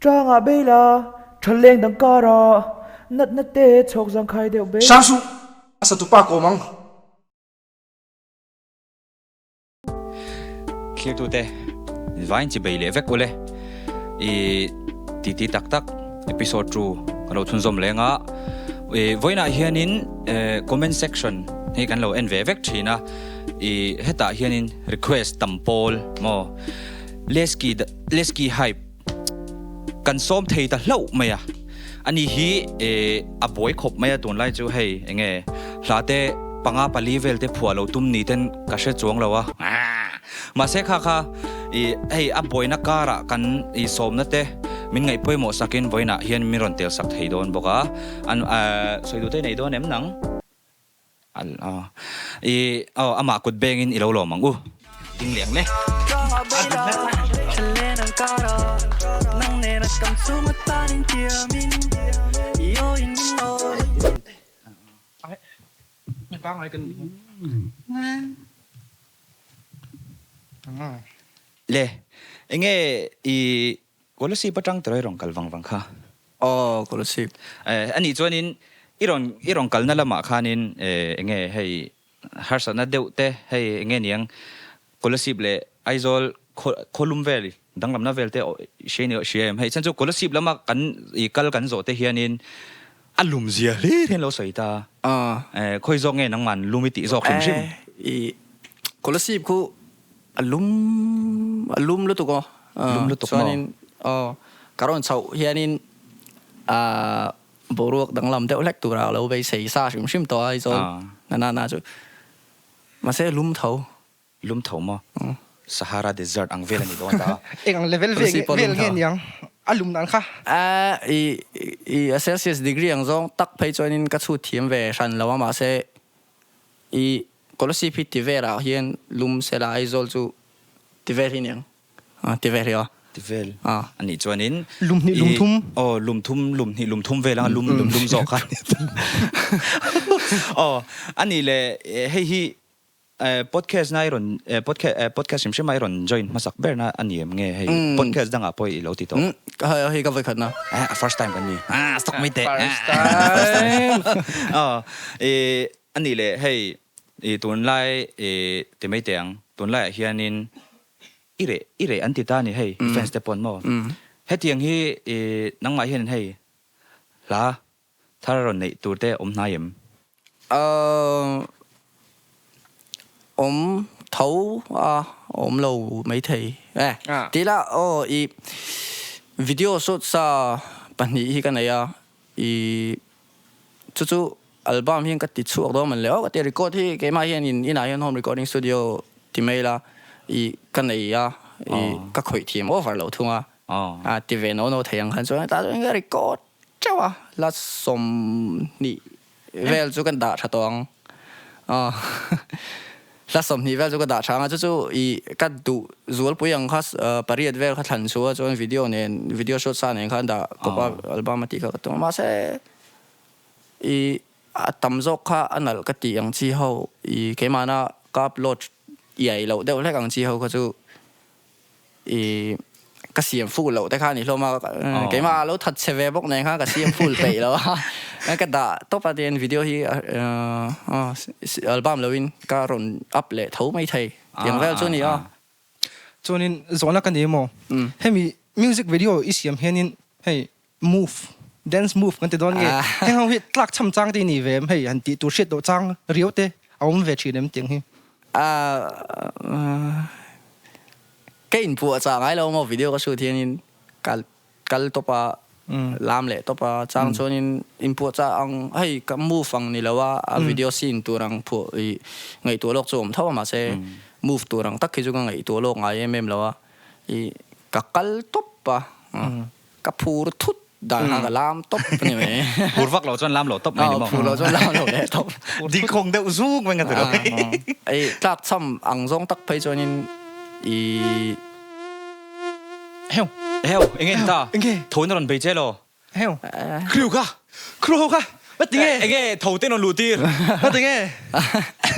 Tlangah beila, tha leng dang karah, natna te chhawk zangkhai deuh beila. Hrang suh, a satupa kawm ang. Thlirtute, vain chi bei leh vek ule. I titi tak tak episode 2 kan lo chhunzawm leng a. I vawiinah hianin comment section hi kan lo en ve vek thin a. I hetah hianin request tam pawl maw Lesky Lesky hype kan sawm thei ta hlauh mai a. Ani hi a buai khawp mai a tunlai chu hei enge hla te panga pali vel te phuah lo tum ni ten ka hre chuang lo a. Mahse kha kha i hei a buaina karah kan i sawmna te min ngaih pawimawh sakin vawiinah hian min rawn tel sak thei dawn bawk a. An sawi duh te nei dawn em nang? I aw amah kut bengin i lo lawm ang u. Ding leh ang le. Le enge i Kolasib atang tawh i rawn kal vang vang kha. Aw Kolasib. A nih chuanin i rawn i rawn kalna lamah khanin enge hei harsatna deuh te hei enge niang Kolasib leh Aizawl khaw khawlum vel danglamna vel te hria ni hria em hei chhan chu Kolasib lama kan i kal kan zawh te hianin a lum zia hlir hian lo sawi ta khawi zawk nge nangman lum i tih zawk hrim hrim. I Kolasib khu A lum a lum lutuk aw. Lum lutuk maw? Chuanin aw ka rawn chhoh hianin ah boruak danglam deuh hlek tura lo beisei sa hrim hrim tawh a Aizawl na na na chu. Mahse lum tho. Lum tho maw? Sahara Desert ang vel a ni dawn ta. Eng ang level vel nge niang a lum dan kha? A i i a Celsius degree ang zawng tak phei chuanin ka chhut thiam ve hran lo a mahse I Kolasib hi ti velah hian lum sela Aizawl chu ti vel hi niang a ti vel hi aw. Ti vel a nih chuanin Lum hnih lum thum. Aw lum thum lum hnih lum thum vel anga lum lum lum zawk kha aw a nih leh hei hi podcast na i rawn podcast hrim hrim a i rawn join hmasak ber na a ni em nge hei podcast dangah pawh i lo ti tawh. Hei ka vawikhat na. A first time kan ni. Stock mai teh. First time. Aw i A nih leh hei i tunlai i ti mai teh ang, tunlaiah hianin i reh i reh an ti ta a ni hei i fans te pawn maw? Hetiang hi i nangmah hianin hei hla thar rawn neih tur te awm hnai em? Ahh awm tho a awm lo maithei e tih lah aw i video shoot sa pahnih hi ka nei a i Chu chu album hian ka ti chhuak dawn man le aw ka ti a, record hi keimah hian in inah hian home recording studio ti mai ila i ka nei a i ka khawih thiam over lo thung a a ti ve no no thei ang khan chuan tah chuan ka record teuh a la 20 vel chu ka dah tha tawh ang aw. Hla 20 vel chu ka dah tha ang a, chu chu i ka duh zualpui ang kha pariat vel kha thlan chu a, chuan video nen video shoot sa nen khan dah kawp a album a tih kha ka tum a, mahse i a tam zawk kha a nalh ka tih ang chi ho i keimahna ka upload iai loh deuh hlek ang chi ho kha chu I ka siam full loh te kha a ni hlawm a, keimah a lo that chhe ve bawk nen khan ka siam full peih lo a, ka dah tawp a tihian video hi album loin ka rawn up leh tho mai thei tiang vel chu a ni a. Chuanin zawhna ka nei maw? Hemi music video i siam hianin hei move, dance move kan ti dawn nge? Heng ho hi tlak cham chang te i ni ve em hei han tih tur hriat loh chang riau te a awm ve thin em tiang hi? Ka inpuah chah ngai lo maw video ka shoot hianin kal kal tawp a lam leh tawp a chang chuanin inpuah chah ang hei ka move ang ni lo a a video scene tur ang phuah ih ngaihtuah lawk chu a awm tho a mahse move tur ang tak hi chu ka ngaihtuah lawk ngai em em lo a ih ka kal tawp a Ka phur thut dan kha ka lam tawp a ni mai. Phur vak lo chuan lam lo tawp mai ni maw? Phur lo chuan lam lo leh tawp. Ding khawng deuh zuk mai ka ti lo. Ei tlak cham ang zawng tak phei chuanin i. Heu. Heu, enge ni ta? Enge? Tho in a rawn bei che lo. Heu. Crew kha. Crew ho kha. Va ti nge? Enge tho te rawn luh tir? Va ti nge?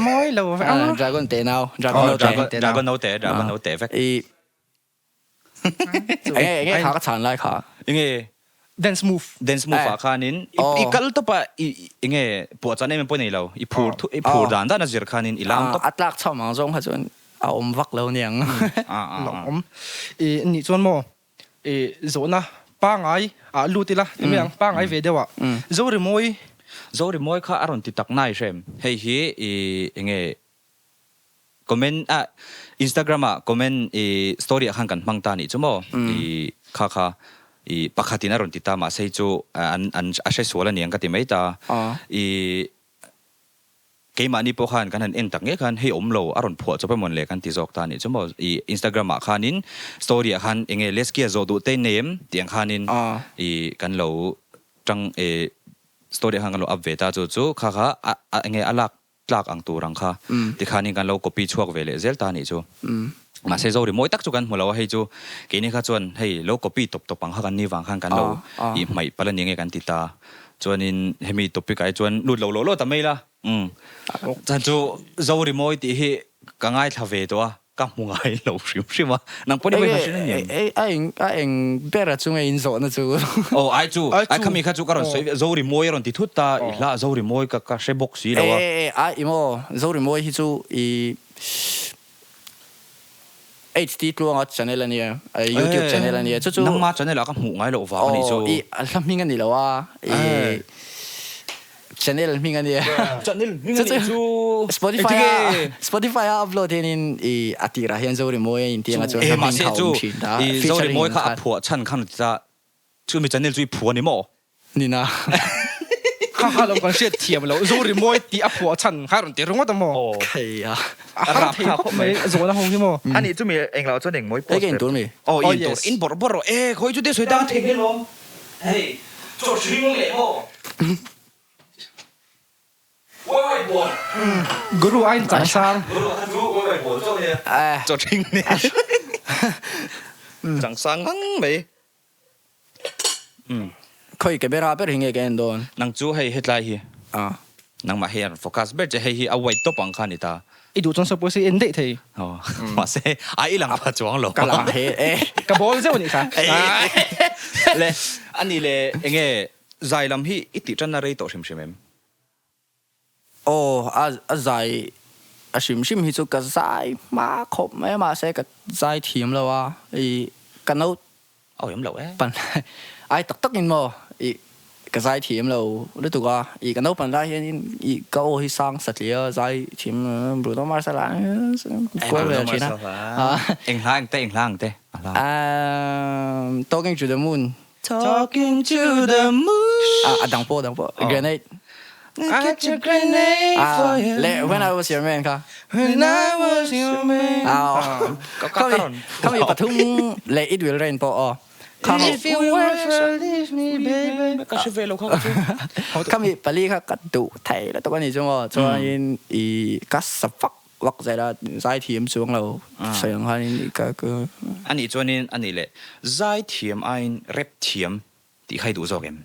Mawi lo ve a. Dragon te nau. Dragon note. Dragon note, dragon note vek. I. Enge enge kha ka chhan lai kha. Enge Dance move. Dance move ah khanin i kal tawp a i enge puahchah em em pawh i nei lo. I phur thu i phur dan dan a zir khanin i lam tawp. A tlak chho mang zawng kha chuan a awm vak lo niang. Lawmawm. I nih chuan maw i zawhna pangai ah lut ila ti mai ang pangai ve deuh ah Zorimawi. Zorimawi kha a rawn ti tak nai hrem. Hei hi i enge Comment ah Instagram ah comment i story ah khan kan hmang ta nih chu maw i kha kha i pakhat in a rawn ti ta mahse hei chu an an a hre sual aniang ka ti mai ta i keimahni pawh khan kan han en tak ngei khan hei awm lo a rawn phuah chawp emawn le kan ti zawk ta nih chu maw i Instagram ah khanin story ah khan enge Leskia zawh duh te in nei em tih ang khanin i kan lo tang i story ah khan kan lo up ve ta chu chu kha kha a enge a lak tlak ang tur ang kha tikhanin kan lo copy chhuak ve leh zel ta anih chu. Mahse Zori mawi tak chu kan hmu lo a, hei chu keini kha chuan hei lo copy tawp tawp ang kha kan ni vang khan kan lo ihmaih palh ani nge kan ti ta. Chuanin hemi topic ah hi chuan lut lo law law ta mai la. Umm. Chan chu Zori mawi tih hi ka ngaithla ve tawh a. Ka hmu ngai lo hrim hrim a, nang pawh ni vawi hran a ni em? A eng a eng ber a chunga in zawhna chu. Aw ai chu, ai khami kha chu ka rawn sawi ve, Zorimawi a rawn ti thut ta, i hla Zorimawi ka ka hre bawk si lo a. E ai i maw, Zorimawi hi chu i HT Tluanga channel a nia, YouTube channel a nia, chu chu. Nangma channel ah ka hmuh ngai loh vang a nih chu. Aw i hla hming a ni lo a, i. Channel hming a nia. Channel hming a nih chu. Spotify a Spotify a upload hianin i a tirah hian Zorimawi a inti anga chuan hla hming kha a awm thin ta. Featuring Zorimawi kha a phuah chhan khan a ti ta. Chumi channel chu i phuah a ni maw? Nina. Kha kha lo kan hriat thiam lo. Zorimawi tih a phuah chhan kha rawn ti ringawt a maw? Khei a. A har thei khawp mai zawhna ho hi maw? Ani chumi englo chuan engmawi post Hei ka intur mi. Aw i intur. In bawrh bawrh rawh. E khawi chu te sawi ta. Thei lawm. Hei, chaw hring leh maw? Uai uai bual. Guru ain chang sang. Guru kha chu uai uai bual chauh nia. Chaw hring nen. Chang sang ngang mai. Khawi camera ber hi nge ka en dawn? Nang chu hei hetlai hi. Nangmah hei a rawn focus ber che, hei hi a white tawp ang kha a ni ta. I duh chuan suppose i en daih thei. Aw, mahse a i lang pha chuang lo. Ka lang he e. Ka bawl zeuh a nih kha. Le, a nih le enge zai lam hi i tih tanna rei tawh hrim hrim em? Aw, a a zai a hrim hrim hi chu ka zai hma khawp mai a mahse ka zai thiam lo a, i ka no Aw em lo e. Pan ai tak tak in maw i ka zai thiam lo lutuk a, i ka naupan lai hian in i ka aw hi sang satliah a zai thiam Bruno Mars a la kual vel thin a. Eng hla eng te eng hla ang te a hla. Talking to the moon. Talking to the moon. A dang pawh a dang pawh Grenade. I get your grenade for you. Leh When I was your man kha. When I was your man. Khami khami pathum leh It will rain pawh aw. If you ever leave me baby. Ka hre ve lo kha ka chu. Khami pali kha ka duh thei lutuk a ni chu maw. Chuanin i ka sa vak vak zel a zaithiam chuang lo sawi ang khanin ka ka. Anih chuanin anih leh zaithiam aiin rap thiam tih kha i duh zawk em?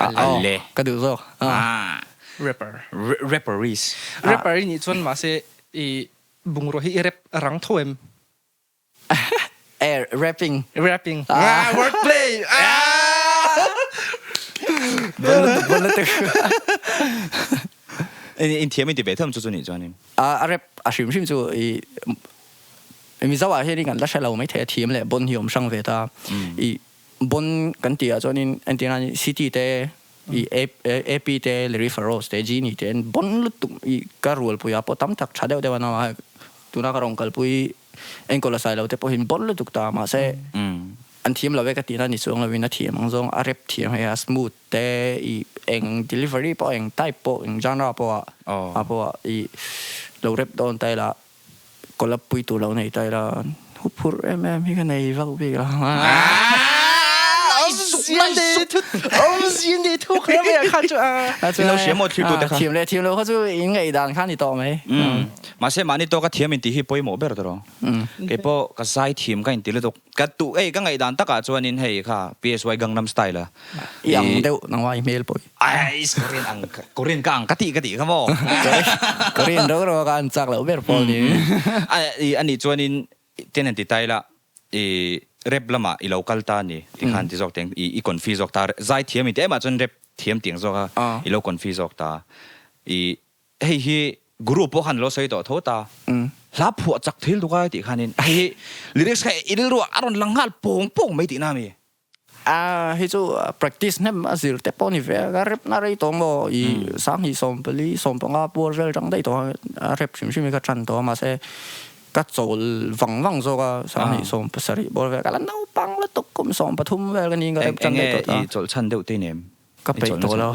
A le. Ka duh zawk. Rapper. Rapperies. Rapper i nih chuan mahse i bungrua hi i rap rang tho em? Eh, rapping. Rapping. Ah, word play. Ah! Bon lutuk, bon lutuk. In thiam in ti ve thawm chu chu nih chuan in. A rap a hrim hrim chu i Mizo ah hian i kan la hre lo maithei a thiam leh bon hi awm hrang ve ta. I Bon kan tih ah chuanin entir nan City te i AP te Larry Farrows te Genie te an bon lutuk i ka rualpui ah pawh tam tak tha deuh deuh an awm a tuna ka rawn kalpui enkawl a sai lo te pawhin bon lutuk ta mahse an thiam lo e ka tihna ni chuang lovin a thiam ang zawng a rep thiam hei a smooth te i eng delivery pawh eng type pawh eng genre pawh ah pawh ah i lo rep dawn ta ila Collab pui tur lo nei ta ila hu phurh em em hi ka nei vak bik lo. Thiam leh thiam lo kha chu in ngaihdan kha ni tawh mai. Mahse mahni tawka thiam intih hi pawimawh ber tawh. Keipawh ka zai thiam ka inti lutuk. Ka tuh ei ka ngaihdan takah chuanin hei kha PSY Gangnam Style a. I ang deuh nangmah i hmel pawh hi. Ais Korean ang Korean ka ang ka tih ka tih kha maw. Korean ro ro ka an chak loh ber pawl ni. A i anih chuanin ten an ti ta ila i rap lamah i lo kal ta a ni ti khan ti zawk teng i i confi zawk ta zai thiam in ti emah chuan rap thiam tiang zawk a i lo confi zawk ta i hei hi guru pawh khan lo sawi tawh tho ta hla phuah chak thil tuk a tih khanin hei hi lyrics kha i rilruah a rawn lang nghal pawng pawng mai tihna a mi. A hei chu practice hnem a zir te pawh a ni ve a, ka rep na rei tawh maw i sanghnih 14 15 puar vel tang daih tawh a rep hrim hrim hi ka tan tawh a mahse ka chawl vang vang zawk a sanghnih 17 puar vel ka la naupang lutuk kum 13 vel ka niin ka rep tan daih tawh ta. Enge i chawlh chhan deuh te nem? Ka peih tawh lo.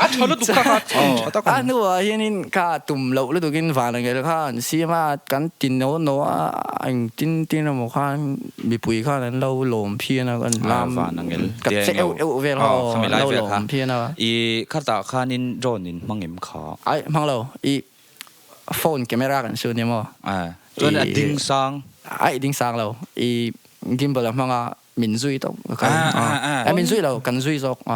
A tha lutuk kha kha tha tak a hnuah hianin kha tum loh lutukin Vanangel kha an siam a, kan ti no no a, engtin tin emaw khan mipui khan an lo lawm phian a, kan lam ka che euh euh vel kha aw, an lo lawm phian a. I khatah khanin drone in hmang em kha? Ai hmang lo, i phone camera kan shoot ni maw? Chuan a ding sang? Ai ding sang lo, i gimbal a hmang a. Min zui tawp ka kal a min zui lo kan zui zawk a.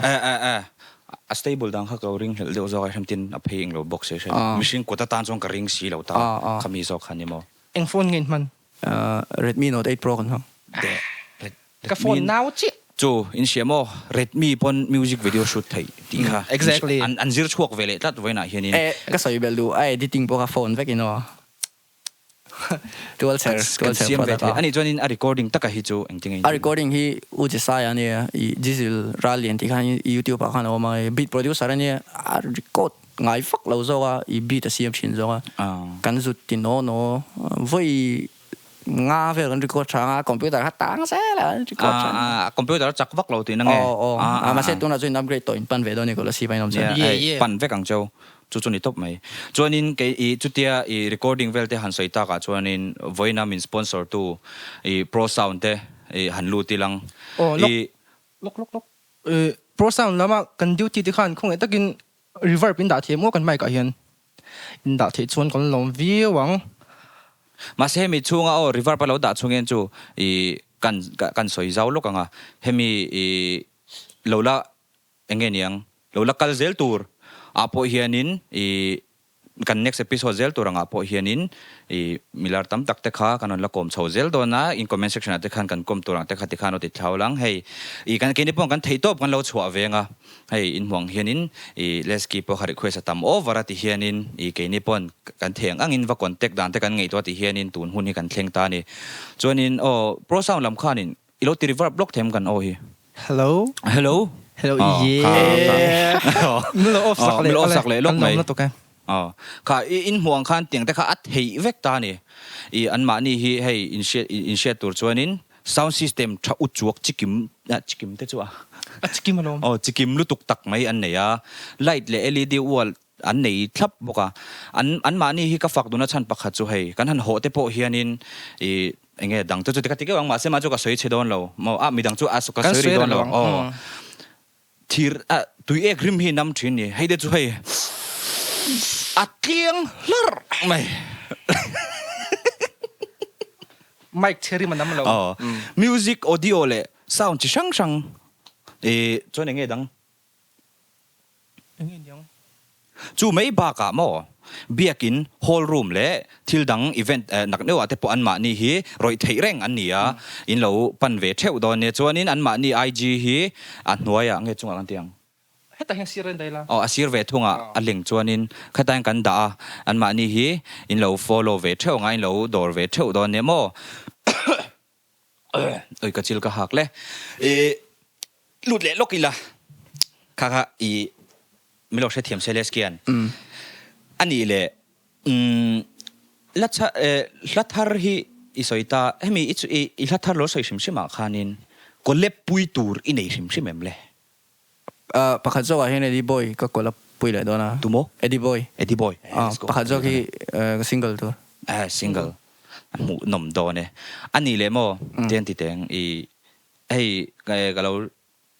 A stable dang kha ka ring hlelh deuh zawk a hrem tin a phei englo bawk se hrem mihring kut atan chuan ka ring si lo ta kha mi zawk kha ni maw. Eng phone nge in hman? Redmi Note 8 Pro kan hmang. Ka phone nau chiah. Chu in hria maw Redmi pawn music video shoot theih tih kha an zir chhuak ve leh tlat vawiinah hianin. Ka sawi belh duh a editing pawh kha phone vek in aw. Tualchher, Kan tualchher siam ve product thei. a. Anih chuanin a recording taka hi chu engtin nge A recording hi U Jesai a nia, i Jizil Rallian tih khan i YouTube ah khan a awm a, i beat producer a nia, a record ngai vak lo zawk a, i beat a siam thin zawk a. Kan zut ti naw naw, vawi nga vel kan record tha anga, computer kha tang zel a an record tha. A computer a chak vak lo tihna nge? Aw aw, mahse tunah chuan in upgrade tawh in pan ve dawn a ni, Kolasib a in awm chuan. Nia, hei pan vek ang cheu. Chu chu ni tawp mai. Chuanin kei i chutia i recording vel te han sawi takah chuanin vawiina min sponsor tu i Pro Sound te i han lut ilang. Aw lawk I. lawk lawk lawk. I Pro Sound lama kan duty te khan khawngaih takin reverb in dah thei maw kan mic ah hian in dah theih chuan kan lawm viau ang. Mahse hemi chhunga aw reverb a lo dah chhung hian chu i kan kan sawi zau lawk ang a. Hemi i lo la Eng nge niang? Lo la kal zel tur ah pawh hianin i kan next episode zel tur angah pawh hianin i milar tam tak te kha kan rawn la kawm chho zel dawn a, in comment section ah te khan kan kawm tur ang te kha tikhan rawn ti thlau lang hei i kan keini pawh kan theih tawp kan lo chhuah veng a, hei in hmuh ang hianin i Lesky pawh kha request a tam over a ti hianin i keini pawn kan theih ang angin va contact dan te kan ngaihtuah ti hianin tun hun hi kan thleng ta a ni. Chuanin aw pro sound lam khanin I lo ti reverb lawk them kan aw hi. Hello. Hello. Hello yeah. Min lo off sak leh. Min lo off sak leh lawk mai. Kan lawm lutuk e. Aw. Kha i in hmuh ang khan tiang te kha a theih vek ta ni. I an mahni hi hei in hriat in hriat tur chuanin sound system tha u chuak chikim chikim te chu a. A chikim alawm. Aw chikim lutuk tak mai an nei a. Light leh LED wall an nei thlap bawk a. An anmahni hi ka fak duna chhan pakhat chu hei kan han hawh te pawh hianin i eng nge dang te chu ti ka ti keuh ang mahse mah chu ka sawi chhe dawn lo maw a midang chu a ka sawi rih dawn lo aw thir a tui ek rim hi nam thin ni hei te chu hei a tliang hlarh mai. Mic chhe rim a nam lo. Aw music audio leh sound chi hrang hrang i chuan eng nge dang. Eng nge niang? Chu mai bakah maw Biakin hall room leh thil dang event nak neuhah te pawh anmahni hi rawih theih reng an ni a, in lo pan ve theuh dawn nia. Chuanin anmahni IG hi a hnuaiah nge chungah kan ti ang? Hetah hian sir a indaih la. Aw a sir ve thungah a link chuanin khatah hian kan dah a, anmahni hi in lo follow ve theuh ang a, in lo dawr ve theuh dawn nia maw? Oi ka chil ka hak le. I lut leh lawk ila. Kha kha i min lo hrethiam se les khian. A nih leh hla hla thar hi i sawi ta hemi i i hla thar lo sawi hrim hrim ah khanin collab pui tur i nei hrim hrim em le? Pakhat zawkah hian Eddie Boy ka collab pui leh dawn a. Tumaw? Eddie Boy. Eddie Boy. Pakhat zawk hi ka single tur. Single. A hmuh nawm dawn e. A nih leh maw? Tian ti teng i hei ka lo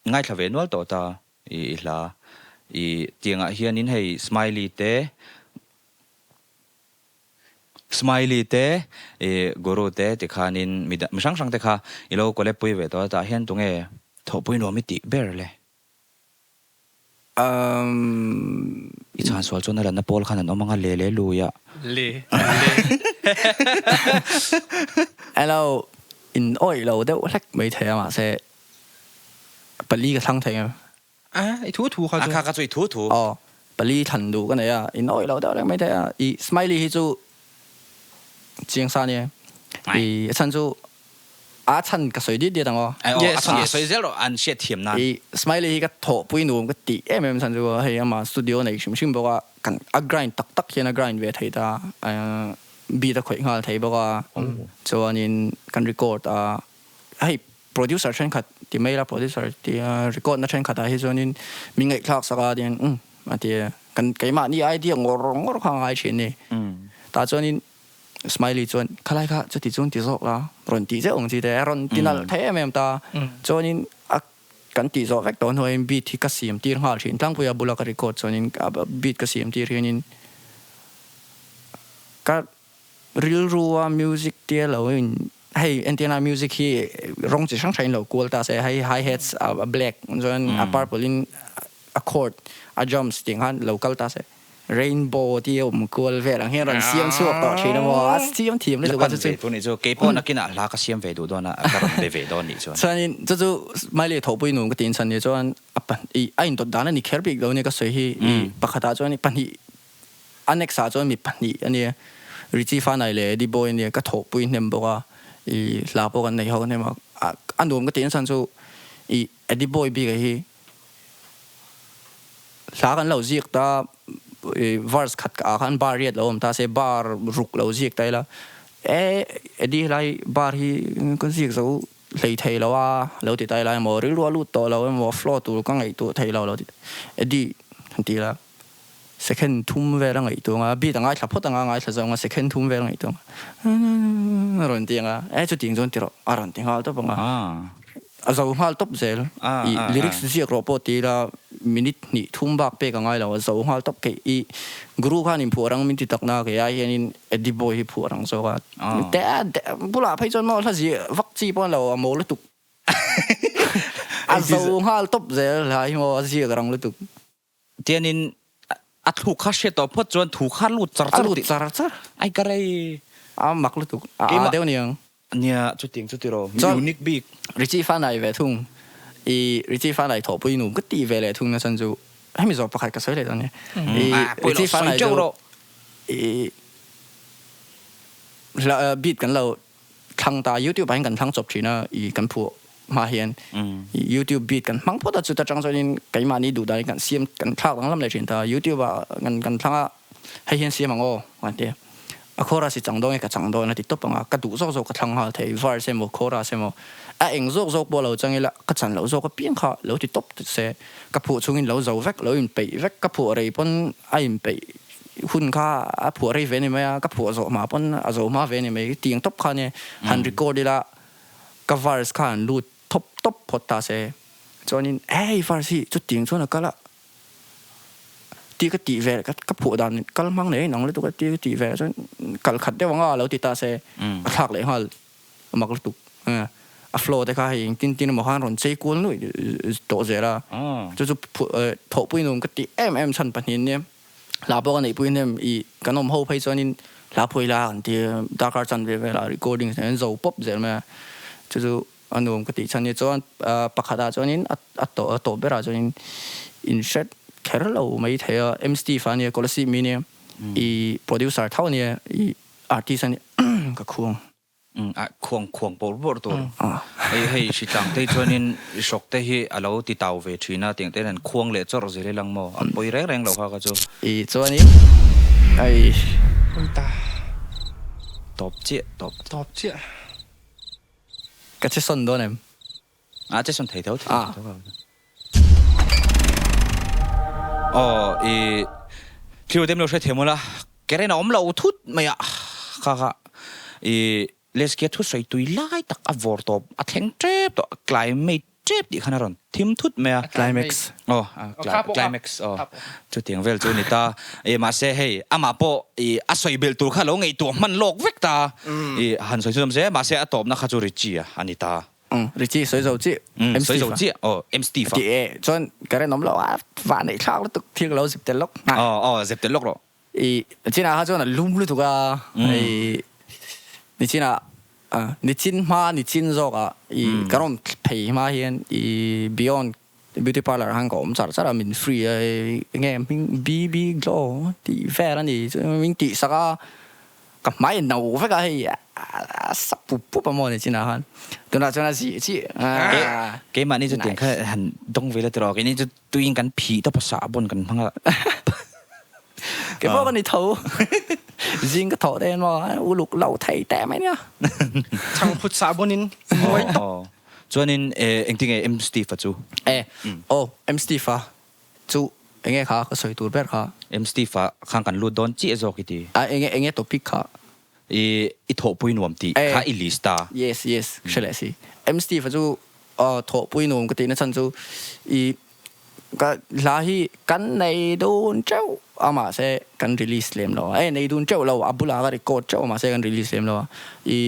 ngaithla ve nual tawh ta i hla i tiangah hianin hei Smiley te Smiley te i Guru te tikhanin mi mi hrang hrang te kha i lo collab pui ve tawh a tah hian tunge thawhpui nuam i tih ber le? Umm. I chhan sual chuan a lanna pawl khan an awm ang a le le lui a. Le le. Hello. In awih lo deuh hlek mai thei a mahse pali ka thlang thei em? A, i thu thu kha chu. A kha kha chu i thu thu. Aw, pali thlan duh ka nei a, in awih lo deuh hlek mai thei a. I Smiley hi chu chiang sa nia. I a chhan chu a chhan ka sawi diat diat ang aw. Aw, a chhan ka sawi zel rawh an hriat thiam nan. I Smiley hi ka thawhpui nuam ka tih em em chhan chu hei ama studio nei hrim hrim bawk a, kan a grind tak tak hian a grind ve thei ta. Beat a khawih nghal thei bawk a, chuanin kan record a, hei producer thenkhat ti mai ila producer tia record na thenkhat ah hi chuanin min ngaihthlak sak a tihian umm a ti a, kan keimahni idea ngawr ngawr kha a ngai thin ni. Tah chuanin Smiley chuan khalai kha chuti chuan ti zawk la rawn tih zeuh ang chi te a rawn ti nalh thei em em ta, chuanin a kan tih zawh vek tawh hnuaiin beat hi ka siam tir nghal thin tlangpuia bula ka record chuanin beat ka siam tir hianin Ka rilrua music tia lo in hei entirna music hi rawng chi hrang hrang in lo kual ta se hei hi hats a black chuan a purple in a chord a drums tih ang khan lo kal ta se rainbow tia awm kual vel ang hian rawn siam chhuak tawh thin a maw a siam thiam lutuk a chu chu. Tun nih chu keipawh nakinah hla ka siam ve duh dawn a ka rawn be ve dawn nih chuan. Chuanin chu chu Smiley thawhpui nuam ka tiin chhan nia chuan a pahnih a indawt dan a ni kher bik lo nia ka sawi hi i pakhatah chuan pahnih Annex ah chuan mi pahnih a nia, Richie Fanai leh Eddie Boy a nia, ka thawhpui hnem bawk a, i hla pawh kan nei ho hnem a, a nuam ka tih nasa chu i Eddie Boy bik ah hi hla kan lo ziak ta, i verse khat ah khan bar riat lo awm ta se bar ruk lo ziak ta ila, e Eddie helai bar hi ka ziak zo hlei thei lo a lo ti ta ila emaw rilru a lut tawh lo emaw flow tur ka ngaihtuah thei lo lo ti Eddie han ti ila. Second thum vel a ngaihtuah ang a, beat a ngaithla phawt ang a, a ngaithla zawng a, second thum vel a ngaihtuah ang a, a rawn ti ang a, e chutiang chuan ti rawh, a rawn ti nghal tawp ang a, a zo nghal tawp zel, i lyrics ziak rawh pawh ti ila minute hnih thum bak pek a ngai lo, a zo nghal tawp kei, i guru khan inphuah rang min ti tak na kei ai hianin Eddie Boy hi phuah rang zawk a, te bulah phei chuan maw hla ziah vak chi pawh a ni lo, a mawl lutuk, a zo nghal tawp zel hlai hi maw a ziak rang lutuk. Tianin a thluk kha hriat tawh phawt chuan thu kha lut char char tih. A lut char char. Ai ka rei. A mak lutuk. A aa deuh niang. Nia, chutiang chu tiraw. Mi unique bik. Richie Fanai ve thung. I Richie Fanai thawhpui nu ka tih ve leh thung na chan chu hemi zawh pakhat ka sawi leh dawn nia. I Richie Fanai chu i hla beat kan lo thlang ta youtube ah hian kan thlang chawp thin a i kan phuah hma hian youtube beat kan hmang phawt a chuta tang chuanin keimahni duh danin kan siam kan thlak danglam leh thin ta youtube ah kan kan thlang a hei hian siam ang aw kan ti a chorus i chang dawn nge ka chang dawn a ti tawp ang a ka duh zawk zawk ka thlang nghal thei verse emaw chorus emaw a eng zawk zawk pawh lo chang ila ka chan loh zawk apiang kha lo ti tawp se ka phuah chungin lo zo vek lo inpeih vek ka phuah rei pawn a inpeih Hun kha a phuah rei ve ni mai a, ka phuah zawh hma pawn a zo hma ve ni mai, tiang tawp kha nia han record ila ka verse kha han lut thawp tawp phawt ta se, chuanin hei verse hi chutiang chuan a kal a tih ka tih ve ka phuah dan kal hmang nei a inang lutuk a tih ka tih ve chuan kal khat deuh anga lo ti ta se a thlak leh nghal a mak lutuk a flow te kha hei engtin tin emaw khan rawn chei kual nuih tawh zel a, chu chu thawhpui nuam ka tih em em chhan pahnih ania. Hla pawh ka neihpui hnem i kan awm ho phei chuanin hla phawi la kan ti a, darkar chan ve velah recording nen zo pawp zel mai a, chu chu a nuam ka tih chhan ni. Chuan pakhatah chuanin a tawh a tawp berah chuanin in hret kher lo mai thei a, M Steve a nia Kolasib mi nia i producer tho a nia i artist a nia ka khuang. A khuang khuang bawrh bawrh tur. Hei hei hritlang te hi chuanin hrawk te hi a lo ti tau ve thin a, tiang te hian an khuang leh chawrh zel ilang maw? A pawi reng reng lo kha kha chu. I chuanin ai. Pawi ta. Tawp chiah tawp. Tawp chiah. Ka che sawn dawn em? A che sawn thei tho thei tho kha. Aw i thil te milo hre thiam ula keren a awm lo thut mai a kha kha i Leskia thu sawi tui lai tak a vawr tawp a thleng tep tawh a climate tep tih khan a rawn thim thut mai a Climax aw climax aw chutiang vel chu a ni ta i mahse hei amah pawh i a sawi belh tur kha lo ngaihtuah hman lawk vek ta i han sawi chhunzawm zel mahse a tawpna kha chu Richie a ni ta. Richie sawi zo chiah. M sawi zo chiah aw M Steve a. Ti e chuan current awm lo a van neih thlak lutuk thil ka lo zip tel lawk. Aw aw zip tel lawk rawh. I chinah kha chuan a lum lutuk a i nichinah Nichin hma nichin zawk ah i ka rawn phei hma hian i Beyond Beauty Parlour ah khan ka awm char char a, min free a enge hming BB Glow tih vel a ni chu min tih sak a, ka hmai no vek a hei a sa pup pup a maw nichin ah khan tunah chuan a zih chiah a. Keimahni chu tiang kha han dawng ve la tiraw keini chu Tuiin kan phih tawp a sahbawn kan hmang a. Kei pawh ka ni tho. Zing ka thawh te hian maw uluk lo thei teh mai nia. Chhangphut sahbawn in muai tawp. Chuanin engtin nge M Steve a chu? E aw M Steve a chu enge kha ka sawi tur ber kha. M Steve a khan kan lut dawn chiah zawk i ti. A enge enge topic kha? I i thawhpui nuam tih kha i list a. Yes yes hre leh si. M Steve a chu Aw thawhpui nuam ka tihna chhan chu i ka hla hi kan nei dun teuh a mahse kan release lem lo a, e nei dun teuh lo a bulah ka record teuh a mahse kan release lem lo a, i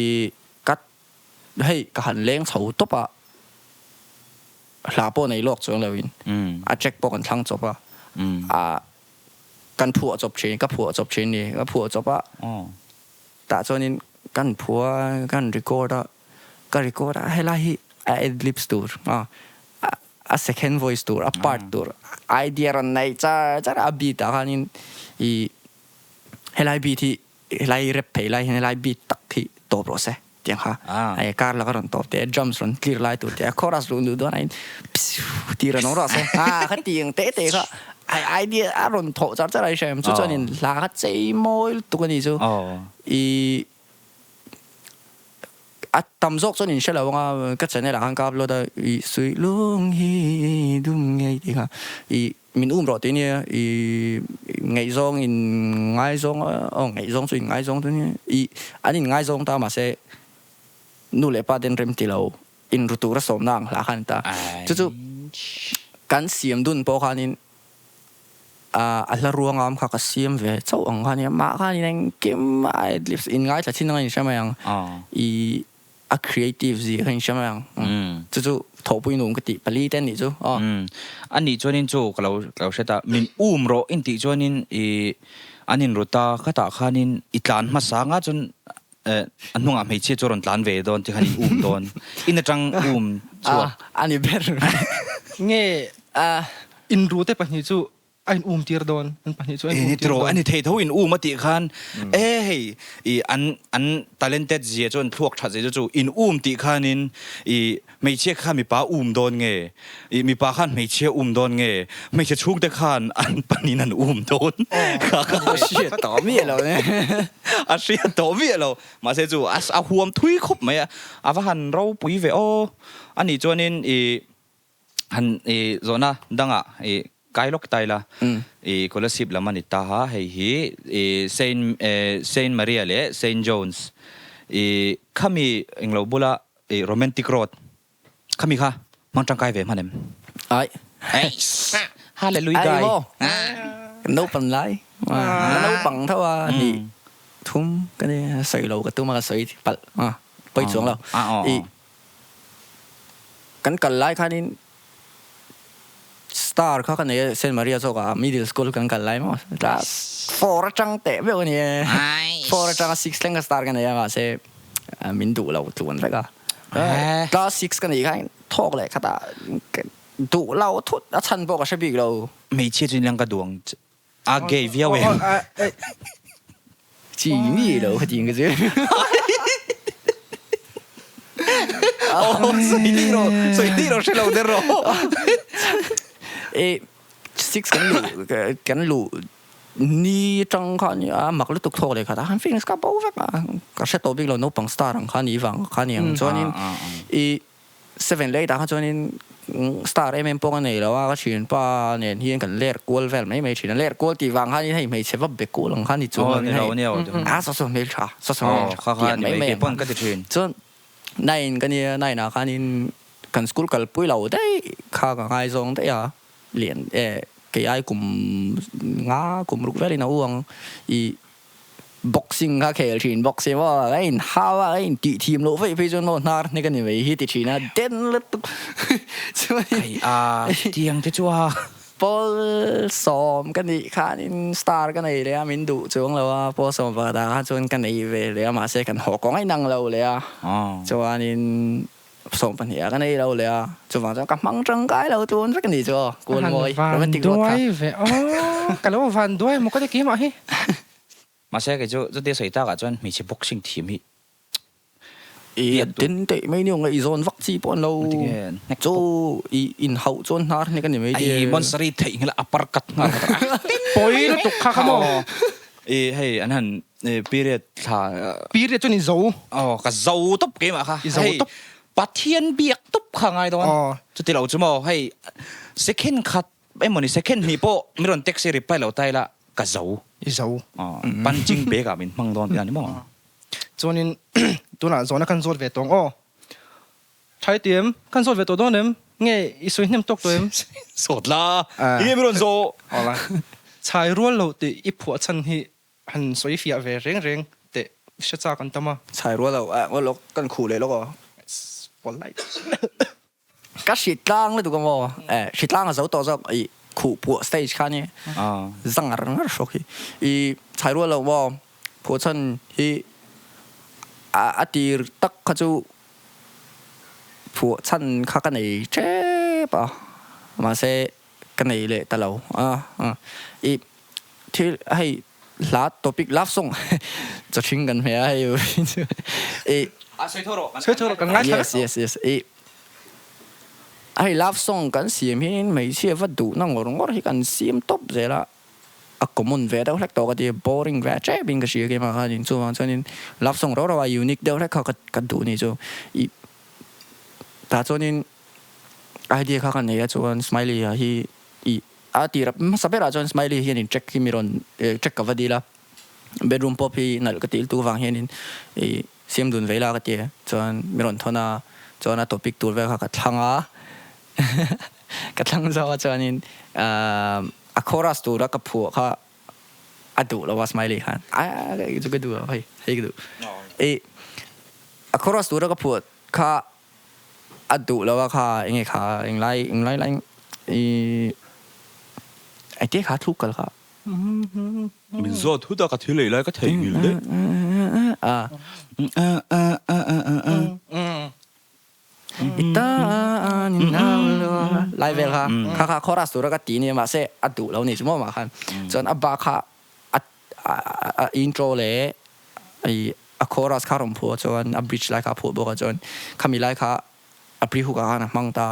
ka hei ka han leng chho tawp a hla pawh nei lawk chuang lo in a track pawh kan thlang chawp a, a kan phuah chawp thin ka phuah chawp thin ni ka phuah chawp a tah chuanin kan phuah kan record a. Ka record a helai hi a ad libs tur a a second voice tur a part tur idea rawn nei char char a beat ah khanin ih helai beat hi helai rap phei lai hian helai beat tak hi tawp rawh se tiang kha hei kar laka rawn tawp teh drums rawn clear lai tur teh a chorus luh duh dawn ah hian psiu tih rawn awm rawh se a khatiang teh teh kha idea a rawn thawh char char a i hre chu chuanin hla kha chei mawi lutuk a ni chu ih. A tam zawk chuan in hre lo anga ka channel ah khan ka upload a i suih lung hi dum ngei tih kha i min um rawh tih ania i ngaihzawng in ngaizawng a aw ngaihzawng chu in ngaizawng chu ania i an in ngaizawng ta mahse nu leh pa ten rem ti lo in ru tur a sawmna ang hla khan a ni ta chu chu kan siam dun pawh khanin A hla ruangam kha ka siam ve chauh ang kha nia, mah khan in engkim a adlibs in ngaithla thin anga in hre mai ang, i a creative zia kha in hre mai ang, chu chu thawhpui nuam ka tih pali te anih chu aw. A nih chuanin chu ka lo ka lo hre ta, min um rawh in tih chuanin i an in rut a, khatah khanin i tlan hmasa anga chuan a hnungah hmeichhia chu a rawn tlan ve dawn tikhan in um dawn, in atang um chhuak. A ni ber. Nge Inru te pahnih chu a in um tir dawn, an pahnih chu a in um tir dawn. A ni thei tho in um a tih khan e hei i an an talented zia chu an thluak that zia chu chu in um tih khanin i hmeichhia kha mipa um dawn nge i mipa khan hmeichhia um dawn nge hmeichhe chhungte khan an pahnihin an um dawn kha kha a hriat tawh miah lo ne a hriat tawh miah lo mahse chu a huam thui khawp mai a a va han ropui ve aw a nih chuanin i Han i zawhna dangah i kai lawk ta ila, i Kolasib lam a ni ta a, hei hi i Saint Saint Maria leh Saint John's i khami englo bula i Romantic Road khami kha hmang tangkai ve hman em? Ai. Eiss! Hallelujah guy! Ai maw? Kan naupang lai. Ka naupang tho a hnih thum ka ni sawi lo ka tum a ka sawi palh a pawi chuang lo. I Kan kal lai khanin star kha ka nei a, Saint Maria zawk ah middle school kan kal lai maw class four atang teh meuh a ni e, four atanga six thleng ka star ka nei a mahse min duh lo tluan vek a, class six ka nih khan thawk leh khatah duh lo thut a chhan pawh ka hre bik lo. Hmeichhia chu inlang ka duh ang A gay viau em? Chi mi lo ka ti ang ka chu. Oh, sawi dih rawh, sawi dih rawh, hre lo der rawh. E, six kan luh, kan luh ni atang kha ni a mak lutuk thawk leh khat a, han feelings ka bo vek a, ka hre tawh bik lo naupang star ang kha ni vang kha ni ang chuanin i Seven leh eight ah kha chuanin star em em pawh ka nei lo a, ka thianpa nen hian kan ler kual vel mai mai thin a, ler kual tih vang khanin hei hmeichhe va be kual ang kha ni chuang lovin hei a saw saw hmel tha, saw saw hmel tha tih ang mai mai ang kha. Chuan nine ka nia, nine ah khanin kan school kalpui lo daih kha ka ngaizawng daih a, lian e kei ai kum nga kum ruk velin a u ang i Boxing kha khel thin bawk si maw, a in hau a, a in tih thim loh veih phei chuan maw hnar hnek a ni mai hi ti thin a, den lutuk chuan Kai a, tiang te chu a. Pawl sawm ka nih khanin star ka nei leh a, min duh chuang lo a, pawl sawm pakhat ah khan chuan ka nei ve leh a, mahse kan haw kawng a inang lo leh a, chuanin 12 ah ka nei lo leh a, chuvang chuan ka hmang tangkai lo tun vek a nih chu aw, kual mawi, romantic road kha. Van duai ve aw, ka lo van duai maw ka ti keimah hi. Mahse kei chu chutia sawi takah chuan hmeichhe boxing thiam hi I den teih mai ni awng e, i zawn vak chi pawh an lo chu i inhauh chuan hnar hnek a ni mai te. Ai Monsari theih nghal a upper cut nghal kha tak. Pawi lutuk kha kha maw. I hei an han period thla. Period chuan i zo. Aw ka zo tawp keimah kha. I zo tawp. Pathian biak tawp kha ngai dawn. Chuti lo chu maw hei second khat Emawni second hnih pawh min rawn text i reply lo ta ila ka zo. I zo. Punching bag ah min hmang dawn tih a ni maw? Chuanin tunah zawhna kan zawt ve tawng aw. Tha i ti em? Kan zawt ve tawh dawn em? Nge i sawi hnem tawk tawh em? Zawt la, enge min rawn zawh? Awla. Chhai rual loh tih i phuah chhan hi han sawi fiah ve reng reng teh hre chak an tam a. Chhai rual loh, ngawi lawk kan khuh leh lawk aw. Polite. Ka hritlang lutuk a maw? Eh, hritlang a zo tawh zawk i khuh puah stage kha ni za ngar ngar hrawk hi. I chhai rual lo maw? Phuah chhan hi a tir tak kha chu phuah chhan kha ka nei tep a, mahse ka nei leh ta lo a. I thil hei hla topic love song chawhring kan hmeh a hei i. A sawi tho rawh. Sawi tho rawh kan ngaithla vek. Yes yes yes i. Hei love song kan siam hian hmeichhia va duhna ngawr ngawr hi kan siam tawp zel a, a common ve deuh hlek tawh ka ti, boring ve tep in ka hria keimah khanin chuvang chuanin love song rau rau a unique deuh hlek kha ka duh ni chu i tah chuanin idea kha ka nei a chuan smiley ah hi i a tir hmasa berah chuan smiley hianin track hi mi rawn track ka va dil a, bedroom pop hi nalh ka tih lutuk avang hianin i. Siam dun vei la ka ti chuan mi rawn thawn a, chuan a topic tur vel kha ka thlang a, ka thlang zawk a chuanin a chorus tura ka phuah kha a duh lo a Smiley khan a chu ka duh lo hei hei ka duh i a chorus tura ka phuah kha a duh lo a kha enge kha englai englai lai i engtia kha thluk kal kha. Min zawt hut a ka thil ei lai ka theihnghilh daih. Lai vel kha kha kha chorus tura ka ti nia mahse a duh lo ni chu maw mah khan chuan a bak kha a intro leh a chorus kha a rawn phuah chuan a bridge lai kha a phuah bawk a chuan khami lai kha a pre hook ah khan a hmang ta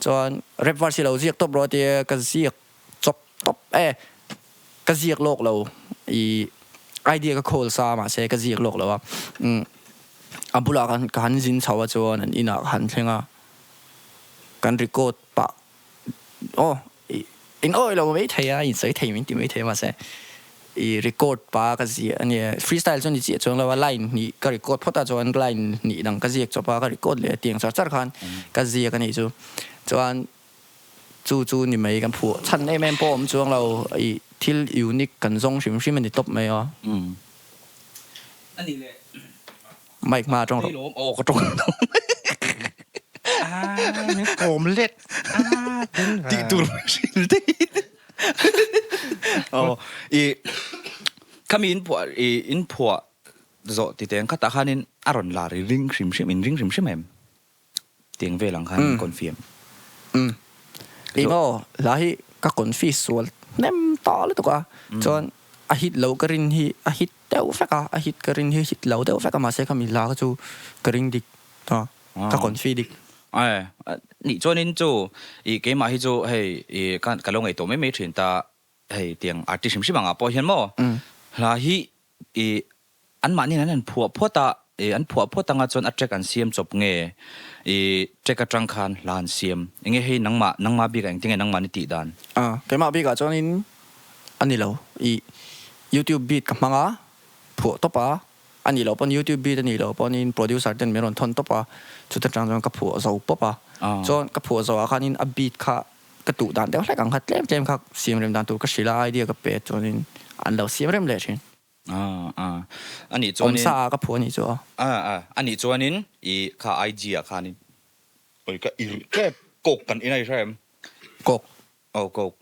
chuan rap verse hi lo ziak tawp rawh a tia ka ziak chawp tawp e, ka ziak lawk lo i idea ka call sa mahse ka ziak lawk lo a, umm a bulah khan ka han zin chho a chuan an inah ka han thleng a, kan record pah aw i in awih lo maithei a in sawi thei min ti maithei a mahse i record pah a ka ziah a nia freestyle chuan i chiah chuang lo a line hnih ka record phawt a chuan line hnih dang ka ziak chawp a ka record leh a tiang char char khan ka ziak a nih chu chuan. Chu chu ni mai kan phuah chhan em em pawh awm chuang lo i thil unique kan zawng hrim hrim a ni tawp mai a. A nih leh. Mic hma a tawng rawh. Aw ka tawng tawh mai. Aa min kawm let aa tin ve. Tih tur hrilh daih. Aw i khami in phuah i in phuah zawh ti teng khatah khanin a rawn lar i ring hrim hrim in ring hrim hrim em? Tiang vel ang khan min confi em? Umm. Ih maw, hla hi ka confi sual hnem ta lutuk a, chuan a hit lo ka rin hi a hit deuh vek a, a hit ka rin hi hit lo deuh vek a, mahse khami hla kha chu ka ring dik a, ka confi dik. Ae, nih chuanin chu ih keimah hi chu hei ih ka lo ngaihtuah mai mai thin ta, hei tiang artist hrim hrim angah pawh hian maw hla hi ih Anmahniin an han phuah phawt a, ih an phuah phawt anga chuan a track an siam chawp nge ih track atang khan hla an siam. Enge hei nangmah, nangmah bikah engtin nge nangmah ni tih dan? A, keimah bikah chuanin a ni lo. Ih YouTube beat ka hmang a, phuah tawp a, a nih loh pawn YouTube beat a nih loh pawnin producer ten min rawn thawn tawp a, chuta tang chuan ka phuah zo pawp a. Chuan ka phuah zawhah khanin a beat kha ka tuh dan deuh hlek ang kha tlem tlem kha siam rem dan tur ka hrilh a, idea ka pe chuanin an lo siam rem leh thin. Anih chuanin. Awmsa ah ka phuah anih chu aw. Anih chuanin i kha IG ah khanin oi ka ir tep coke kan in a i hre em? Coke. Aw coke.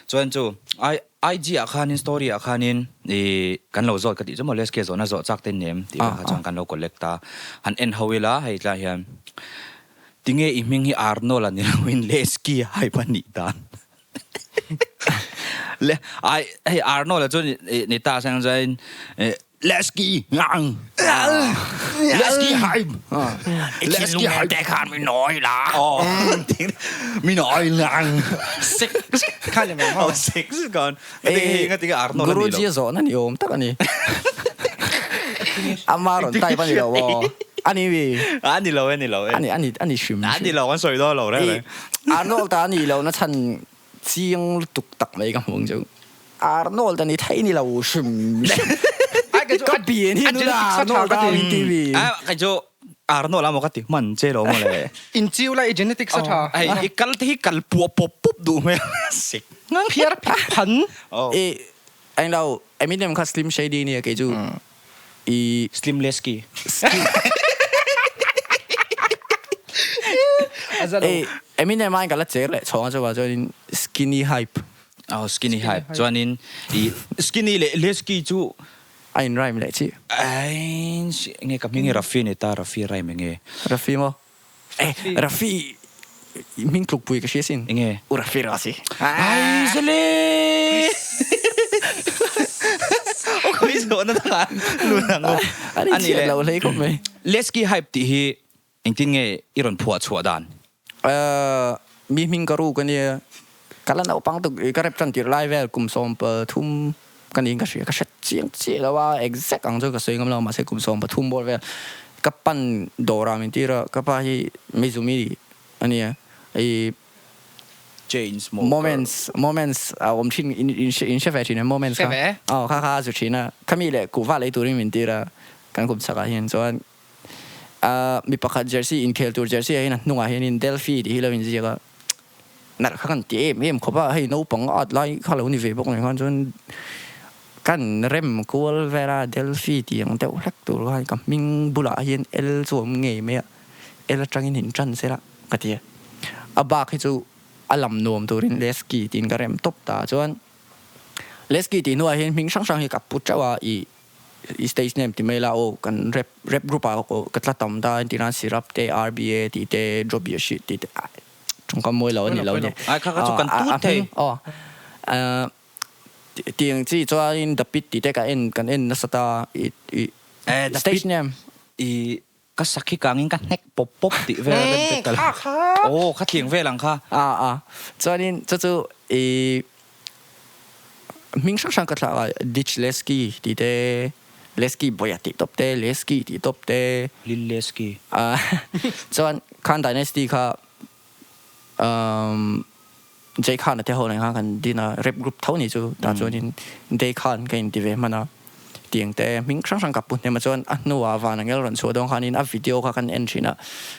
Chuan chu I IG ah khanin story ah khanin i kan lo zawt ka tih chu maw Leske zawhna zawh chak te nem tih kha chuan kan lo collect a. Han en ho ila hei tlaiah hian tinge i hming hi Arnold a ni loin Leski hype a nih dan. Le ai hei Arnold a chu ni ta sang chuan Leski ngang Leski hype Leski hype te khan mi noi la mi noi ngang sek khan le mai oh sek kon ngati ngati Arnold Guru ji zo na ni om tak ani ama ron tai pa ni lo ani wi ani lo ani lo ani ani ani hrim ani lo kan soi do lo re Arnold ta ni lo na chhan chiang lutuk tak mai ka hmuh ang chu. Arnold a ni thei ni lo hrim hrim. Ka pian hi nula Arnold a min ti vi. Kei chu Arnold a maw ka ti hman che lo maw le. In chiu lai i genetics a tha. Hei i kal te hi kal puah pawp pawp duh hmel sik. Phiar phek phan. I eng lo Eminem kha Slim Shady nia kei chu i Slim Lesky. I Eminem aiin ka la cher leh chhawng a chuah chuanin Skinny Hype. Oh Skinny Hype chuanin i Skinny leh Lesky chu a in rhyme leh chi. Ain nge ka hming hi Rafi ni ta Rafi rhyme enge. Rafi maw? Eh Rafi hming tlukpui ka hria sin. Enge? U Rafi Rasi. Ai zale! O khawi zawhna dangah lut ang u. An inchhiat lo hlei khawp mai. Lesky hype tih hi engtin nge i rawn phuah chhuah dan? Mi hming ka ruk ania. Ka la naupang tuk i ka rep tan tirh lai vel kum 13 ka niin ka hria. Ka hre chiang chiah lo a, exact ang chu ka sawi ngam lo mahse kum 13 bawr vel ka pan dawrah min tir a, ka pa hi Mizumi ania i Moments moments a awm thin in in hre ve thin em moments kha aw kha kha a zu thin a, khami leh kuhva lei turin min tir a kan kum chhakah hian chuan A mi pakhat jersey inkhel tur jersey ah hian a hnungah hianin Delphi tih hi lo inziak a, nalh kha kan ti em em khawp a, hei naupang at lai kha lo ni ve bawk nen khan chuan kan rem kual vel a, Delphi tih ang deuh hlek tur khan ka hming bulah hian L chu a awm ngei mai a, L atangin in tan sela ka ti a, a bak hi chu a lam nuam turin Lesky tiin ka rem tawp ta chuan Lesky tih hnuah hian hming hrang hrang hi ka pu teuh a, ih I stage name ti mai la aw kan rap rap group ah aw ka tla tam ta entir nan syrup te RBA tih te drop your shit tih te tawngkam mawi lo ani lo ni Ai kha kha chu kan tut thei. Aw tiang chi chuanin the pit tih te ka en kan en nasa ta i i stage name. I ka sakhi kangin ka hnek pawp pawp tih vel a rem pek ka lo aw kha tliang vel ang kha. A a chuanin chu chu i hming hrang hrang ka thlak a Ditch Lesky tih te Lesky Boya tih tawp te Lesky tih tawp te Lil Lesky a chuan Khan Dynasty kha umm Jay Khan a te ho nen khan kan din a, rap group tho ni chu tah chuanin Day Khan ka inti ve hman a, tiang te hming hrang hrang ka pu hnem a chuan a hnuah van angel rawn chhuah dawn khanin a video kha kan en thin a,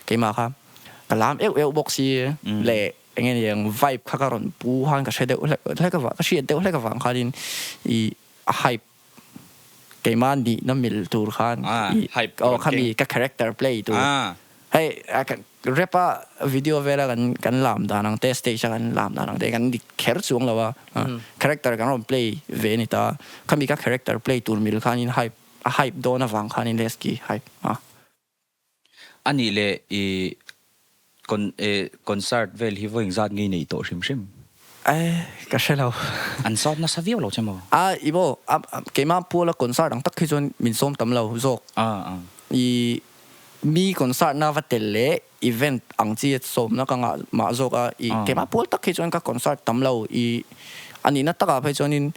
keimah kha ka lam euh euh bawk si leh eng nge niang vibe kha ka rawn pu khan ka hre deuh hlek hlek avang ka hriat deuh hlek avang khanin ih a hype keimah nihna mil tur khan ih aw khami ka character play tur hei rap a video vela kan kan lam dan ang te stage a kan lam dan ang te kan dik kher chuang lo a character kan rawn play ve a ni ta khami ka character play tur mil khanin hype a hype dawn avang khanin Lesky hype a. A nih leh i con eh concert vel hi vawiin zat ngei nei tawh hrim hrim? Eh, ka hre lo. An sawt nasa viau lo che maw? A, i maw, a keimah puala concert ang tak hi chuan min sawm tam lo zawk. A, a. I mi concert na va tel leh event ang chi sawmna ka ngah mah zawk a, i keimah pual tak hi chuan ka concert tam lo. I a nihna takah phei chuanin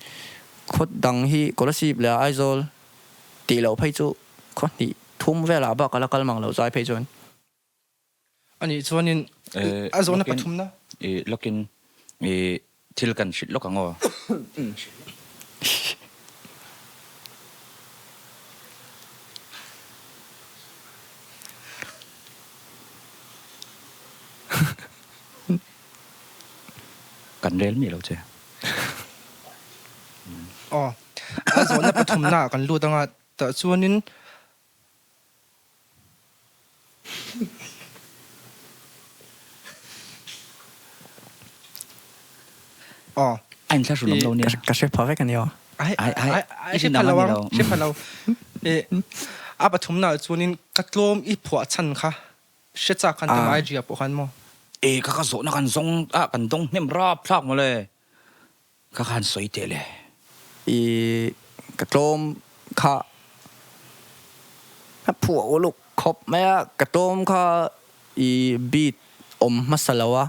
khaw dang hi Kolasib leh Aizawl tih loh phei chu khaw hnih thum velah bak a la kal mang lo zai phei chuan. Anih chuanin a zawhna pathumna. Lawkin i thil kan hrilh lawk ang aw. Kan rel miah lo che. Aw, a zawhna pathumna ah kan lut anga tah chuanin Aw. A inthlahrun awm lo nia. Ka hre pha vek a nia. Ai, ai, ai, hre pha lo ang, hre pha lo. E, a pathumna ah chuanin ka tlawm i phuah chhan kha hre chak khan tum IG ah pawh khan maw? E, ka ka zawhna kan zawng a, kan dawng hnem rap thlak mawle. Ka khan sawi teh le. I ka tlawm kha ka phuah uluk khawp mai a, ka tlawm kha i beat awm hmasa lo a,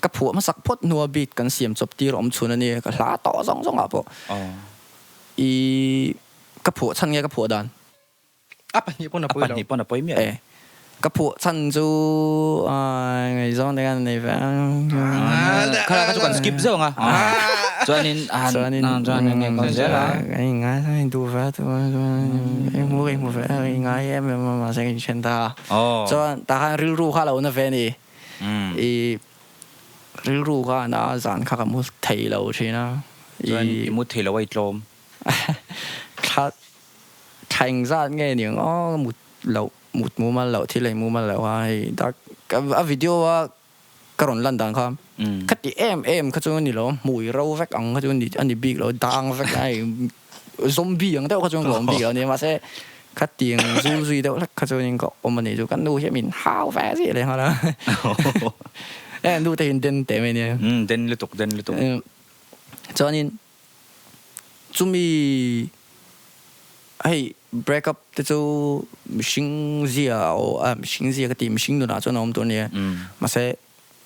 ka phuah hmasak phawt hnua beat kan siam chawp tir awm chhun a ni, ka hla tawh zawng zawng ah pawh i ka phuah chhan nge ka phuah dan. A pahnih pawn a pawi lo. A pahnih pawn a pawi miah lo. E, ka phuah chhan chu ngaihzawng te khan nei ve a. Kha kha chu kan skip zeuh ang a. Chuanin chuanin chuanin nge kan zel a. Kan inngai chuan in duh ve a chuan ka inhmu ka inhmu ve a ka inngai em em a mahse ka inthen ta a. Chuan tah khan rilru kha a lo na ve a ni. I rilru kha a na a zan kha ka mu thei lo thin a. Chuan i mu thei lo a i tlawm. Thla thla engzat nge ni ang aw ka mut loh mut mumal loh thil ei mumal loh a hei dark a video a ka rawn lan dan kha ka ti em em kha chu a ni lo hmui ro vek ang kha chu a ni bik lo dang vek a hei zombie ang deuh kha chuan ka awm bik lo a nia mahse khatiang zul zui deuh hlek kha chuanin ka awm a nih chu ka nu hian min hau ve zia leh nghal a e nu te hian den teh mai a nia den lutuk den lutuk chuanin Chumi hei break up te chu mihring zia a aw a, mihring zia ka ti mihring nunah chuan a awm tur a ni e. Mahse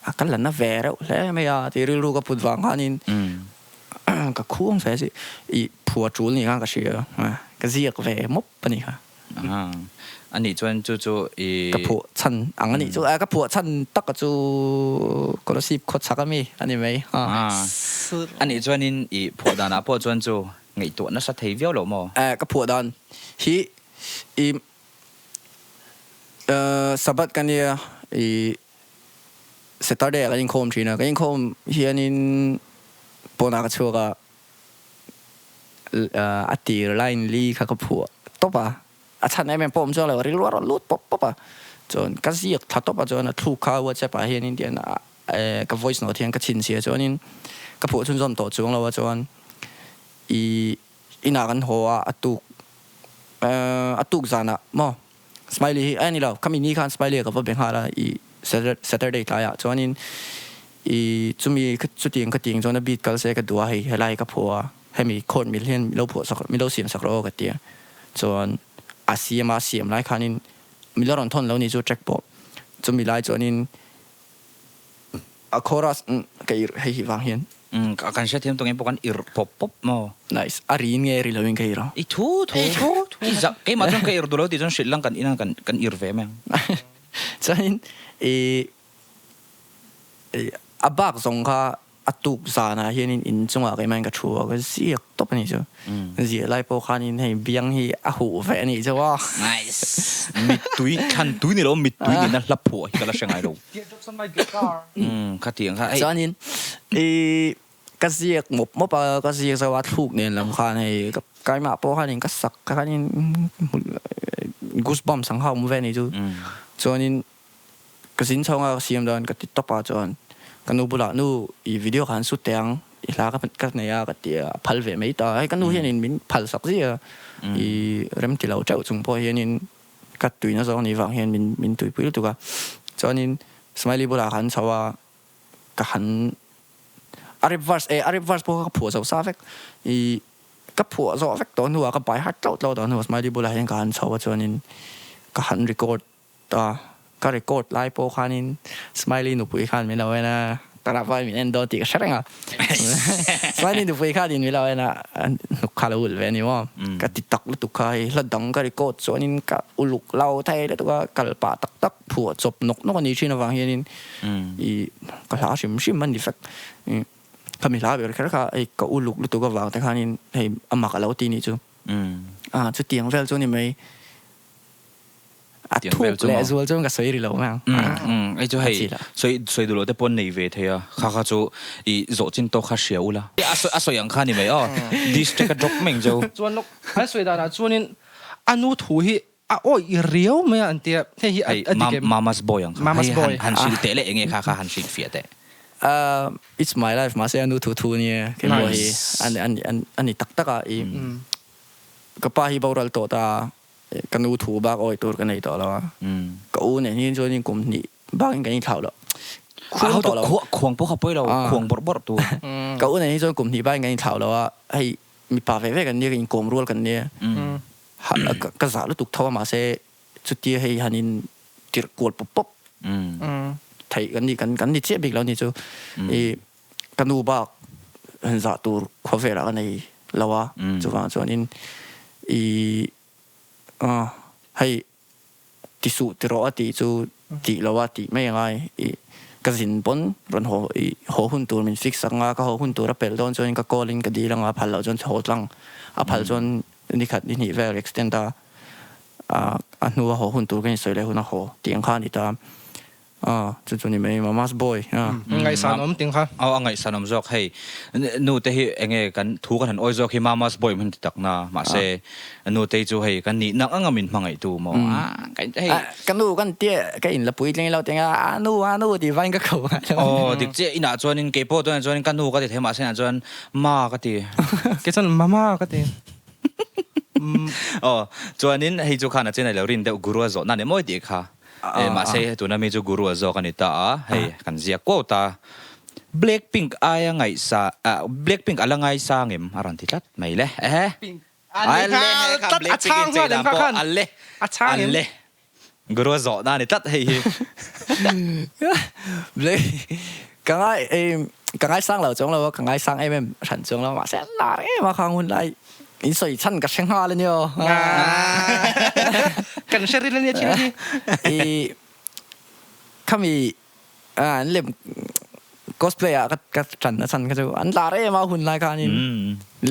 a ka la na ve reuh hle mai a tih rilru ka put vang khanin ka khuang ve si i phua tul ni khan ka hria ka ziak ve mawp a ni kha. A nih chuan chu chu i. Ka phuah chhan ang a nih chu. Ka phuah chhan taka chu Kolasib khaw chhak ami a ni mai. A nih chuanin i phuah danah pawh chuan chu ngaihtuah nasa thei viau loh maw? Ka phuah dan hi i Sabbath ka nia i Saturday ah kan inkhawm thin a, kan inkhawm hianin pawnah ka chhuak a. A tir line li kha ka phuah tawp a, a chhan em em pawh awm chuang lo, rilru a rawn lut pawp pawp a, chuan ka ziak thla tawp a, chuan a thluk kha WhatsApp ah hianin tian ka voice note hian ka chhinchhiah chuanin ka phuah chhunzawm tawh chuang lo a, chuan i inah kan haw a, a tuk a tuk zanah maw Smiley hi a ni lo, khami ni khan Smiley ka va be nghal a, i Saturday tlaiah chuanin I chumi chutiang ka ting chuan a beat kal se ka duh a, hei helai ka phuah a, hemi chord mil hian milo phuah sak milo siam sak rawh aw ka ti a, chuan a siam a siam lai khanin milo rawn thawn lo ni chu track pawh chumi lai chuanin a chorus ka irh hei hi vang hian. Umm kan hrethiam tawng em pawh kan irh pawp pawp maw? Nice, a ri in nge ri lo in ka irh a. I thu thu i thu thu i zak keimah chuan ka irh duh lo tih chuan hrilh lang kan inah kan irh ve mai ang. Chuanin i A bak zawng kha a tuk zanah hianin in chungah keimah in ka thu a, ka ziak tawp a nih chu. Ziah lai pawh khanin hei biang hi a huh ve a nih chu aw. Nice. Mittui thlan tui ni lo mittui nihna hla phuah hi ka la hre ngai lo. Teardrops on my guitar. Umm khatiang kha hei. Chuanin i ka ziak mawp mawp a, ka ziak zo a thluk nen lam khan hei ka keimah pawh khanin ka sak khanin goosebumps ang kha a awm ve a nih chu. Chuanin Ka zin chho nga ka siam dawn ka ti tawp a chuan ka nu bulah nu i video kha an sut teh ang i hla ka nei a ka ti a, a phal ve mai ta a, hei ka nu hianin min phal sak zia a i rem ti lo teuh chung pawh hianin ka tuina zawng ni vang hian min min tuipui lutuk a chuanin Smiley bulah khan chho a ka han a rap verse eh a rap verse pawh kha ka phuah zo sa vek i ka phuah zawh vek tawh hnuah ka by heart tlauh tlauh tawh hnuah Smiley bulah hian ka han chho a chuanin ka han record Ta, ka record lai pawh khanin Smiley nupui khan min lo en a, ka rap a min en dawn tih ka hre reng a. Smiley nupui khanin min lo en a, hnuk kha lo ulh ve a ni maw? Ka ti tak lutuk kha hei, hla dang ka record chuanin ka uluk lo thei lutuk a, kal pah tak tak phuah chawp nawk nawk a nih thin avang hianin i ka hla hrim hrim a ni vek. Khami hla ber kher kha hei ka uluk lutuk avang te khanin hei a mak a lo ti nih chu. A chutiang vel chu a ni mai. A thuk leh zual chuan ka sawi ri lo mai ang. Hei chu hei sawi sawi duh loh te pawh nei ve thei a, kha kha chu i zawh chin tawk kha hria ula. A sawi ang kha ni mai aw, district a drop mai ang chu. Chuan lawk an sawi danah chuanin a nu thu hi a awih riau mai a an tia, hei hi a dik em? Mama's boy ang kha, hei han hrilh teh leh enge kha kha han hrilh fiah teh. It's my life mahse a nu thu thu ania kei pawh hi a ni tak tak a i ka pa hi boral tawh ta ka nu thu bak awi tur ka nei tawh lo a ka u nen hian chuan in kum hnih bakin kan inthlau lo khuang tawh lo khuang pawh kha pawi lo khuang bawrh bawrh tur ka u nen hi chuan kum hnih bakin kan inthlau lo a hei mipa ve ve kan nia kan inkawm rual kan nia ka zah lutuk tho a mahse chutia hei han in tirh kual pawp pawp theih kan ni kan kan ni chiah bik lo ni chu i ka nu bak han zah tur khawvelah ka nei lo a chuvang chuanin i hei ti suh ti rawh a tih chu tih lo a tih mai a ngai i ka zin pawn rawn haw i haw hun tur min fix sak anga ka haw hun tur a pelh dawn chuanin ka call in ka dil anga a phal loh chuan haw tlang a phal chuan ni khat ni hnih vel extend a a hnua haw hun tur ka insawi leh hun a haw tih ang kha a ni ta a, chu chu ni mai Mama's boy a. Ngaihsan awm ting kha. Aw a ngaihsan awm zawk hei nu te hi enge kan thu kan han awi zawk hi Mama's boy hman ti tak na mahse nu te hi chu hei kan nih nak anga min hmangaih tu maw a hei. Ka nu kan tia ka in la puitling ilo ting a a nu a nu tih vain ka ko ngai lo. Aw dik chiah inah chuanin keipawh tunah chuanin ka nu ka ti thei mahse inah chuan ma ka ti. Kei chuan mama ka ti. Aw, chuanin hei chu khan a chen a lo rin deuh Guru a zawhna ni mawi tih kha. E, mahse tuna mi chu Guru a zawk a ni ta a, hei kan ziak kuau ta. Blackpink aia ngaihsa, Blackpink a la ngaisang em? A rawn ti tlat mai le. Ehe. A le hei kha Blackpink in chei dan pawh a le, a le. Guru a zawhna a ni tlat hei hi. Black ka ngai ka ngaisang lo chuang lo a, ka ngaisang em em hran chuang lo a, mahse an lar em a khang hun lai in sawi chhan ka hre nghal a nia aw. Kan hre ril a nia thil hi. I khami an lem cosplay ah ka tan a chhan kha chu an lar em a hun lai khanin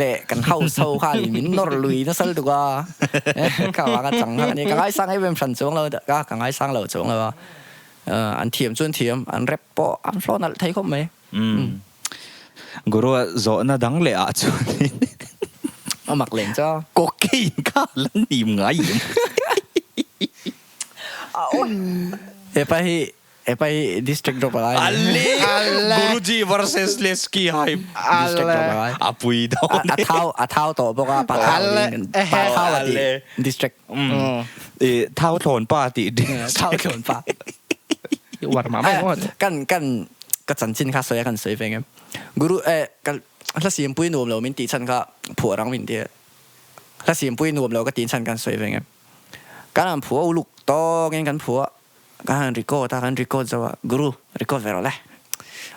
leh kan house ho khanin min nawr lui nasa lutuk a ka vang a chang kha ka ngaisang em em hran chuang lo a ka ngaisang lo chuang lo a an thiam chu an thiam an rap pawh an hlawh nalh thei khawp mai. Guru a zawhna dang leh ah chuanin a mak lem chu a. Cocaine kha la nim ngai em? Hepa hi Hepa hi district drop a lai ni. Ale! Guruji versus Lesky hype. District drop a lai. A pui dawn e. A thau a thau tawh bawk a pa thau tiin pa thau a tih district. I thau thlawn pa tih district. Thau thlawn pa. I uar mah mai maw. Kan kan ka chanchin kha sawi a kan sawi ve ngem. Guru eh ka hla siampui nuam lo min tih chhan kha phuah rang min ti a. Hla siampui nuam lo ka tih chhan kan sawi ve ngem. Kan han phuah uluk tawngin kan phuah. Ka han record a, kan record zo a, Guru, record ve rawh le.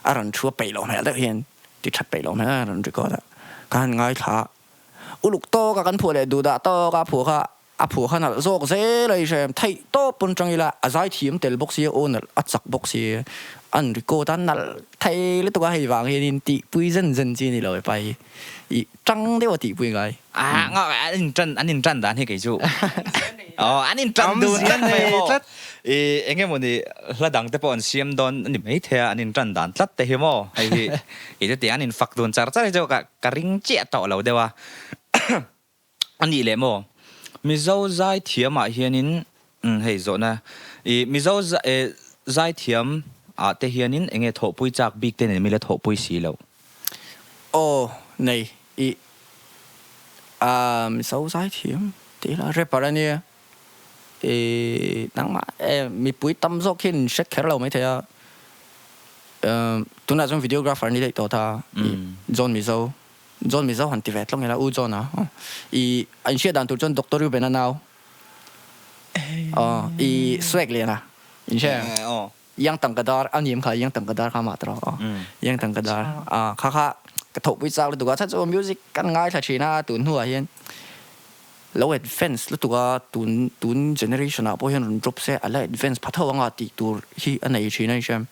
A rawn thu a peih loh hmel deuh hian, ti that peih loh hmel a rawn record a, ka han ngaithla a. Uluk tawk a kan phuah leh duhdah tawk a phuah kha, a phuah kha nalh zawk zel a i hre em, theih tawp pawn tang ila, a zai thiam tel bawk si a, aw nalh a chak bawk si a, an record a nalh thei lutuk a, hei vang hianin tihpui zen zen chi a ni lo e pai hi, i tang deuh a tihpui ngai. A ngah an in tan an in tan dan hi kei chu aw an in tan dun tlat mai maw i eng emaw ni hla dang te pawh an siam dawn a ni mai thei a an in tan dan tlat te hi maw hei hi i chu tiang an in fak dun char char hi chu ka ka ring chiah tawh lo deuh a a nih leh maw Mizo zaithiam ah hianin hei zawhna i Mizo zaithiam ah te hianin eng nge thawhpui chak bik te nen mila thawhpui si loh. Aw nei i ah Mizo zaithiam tih ila rapper a nia i nangmah e mipui tam zawk hian in hre kher lo maithei a tunah chuan videographer ni daih tawh ta i John Mizo John Mizo han ti ve tlawng ila U John a i a inhriat dan tur chuan Doctor Reuben a nau aw i swag lian a inhria em. Yang tangka dar a niam kha yang tangka dar kha mah tawh aw yang tangka dar a kha kha ka thawhpui chak lutuk a chhan chu music kan ngaithla thin a tun hnuah hian lo advance lutuk a tun tun generation ah pawh hian rawn drop se a la advance pha tho anga tih tur hi a nei thin a ni hriam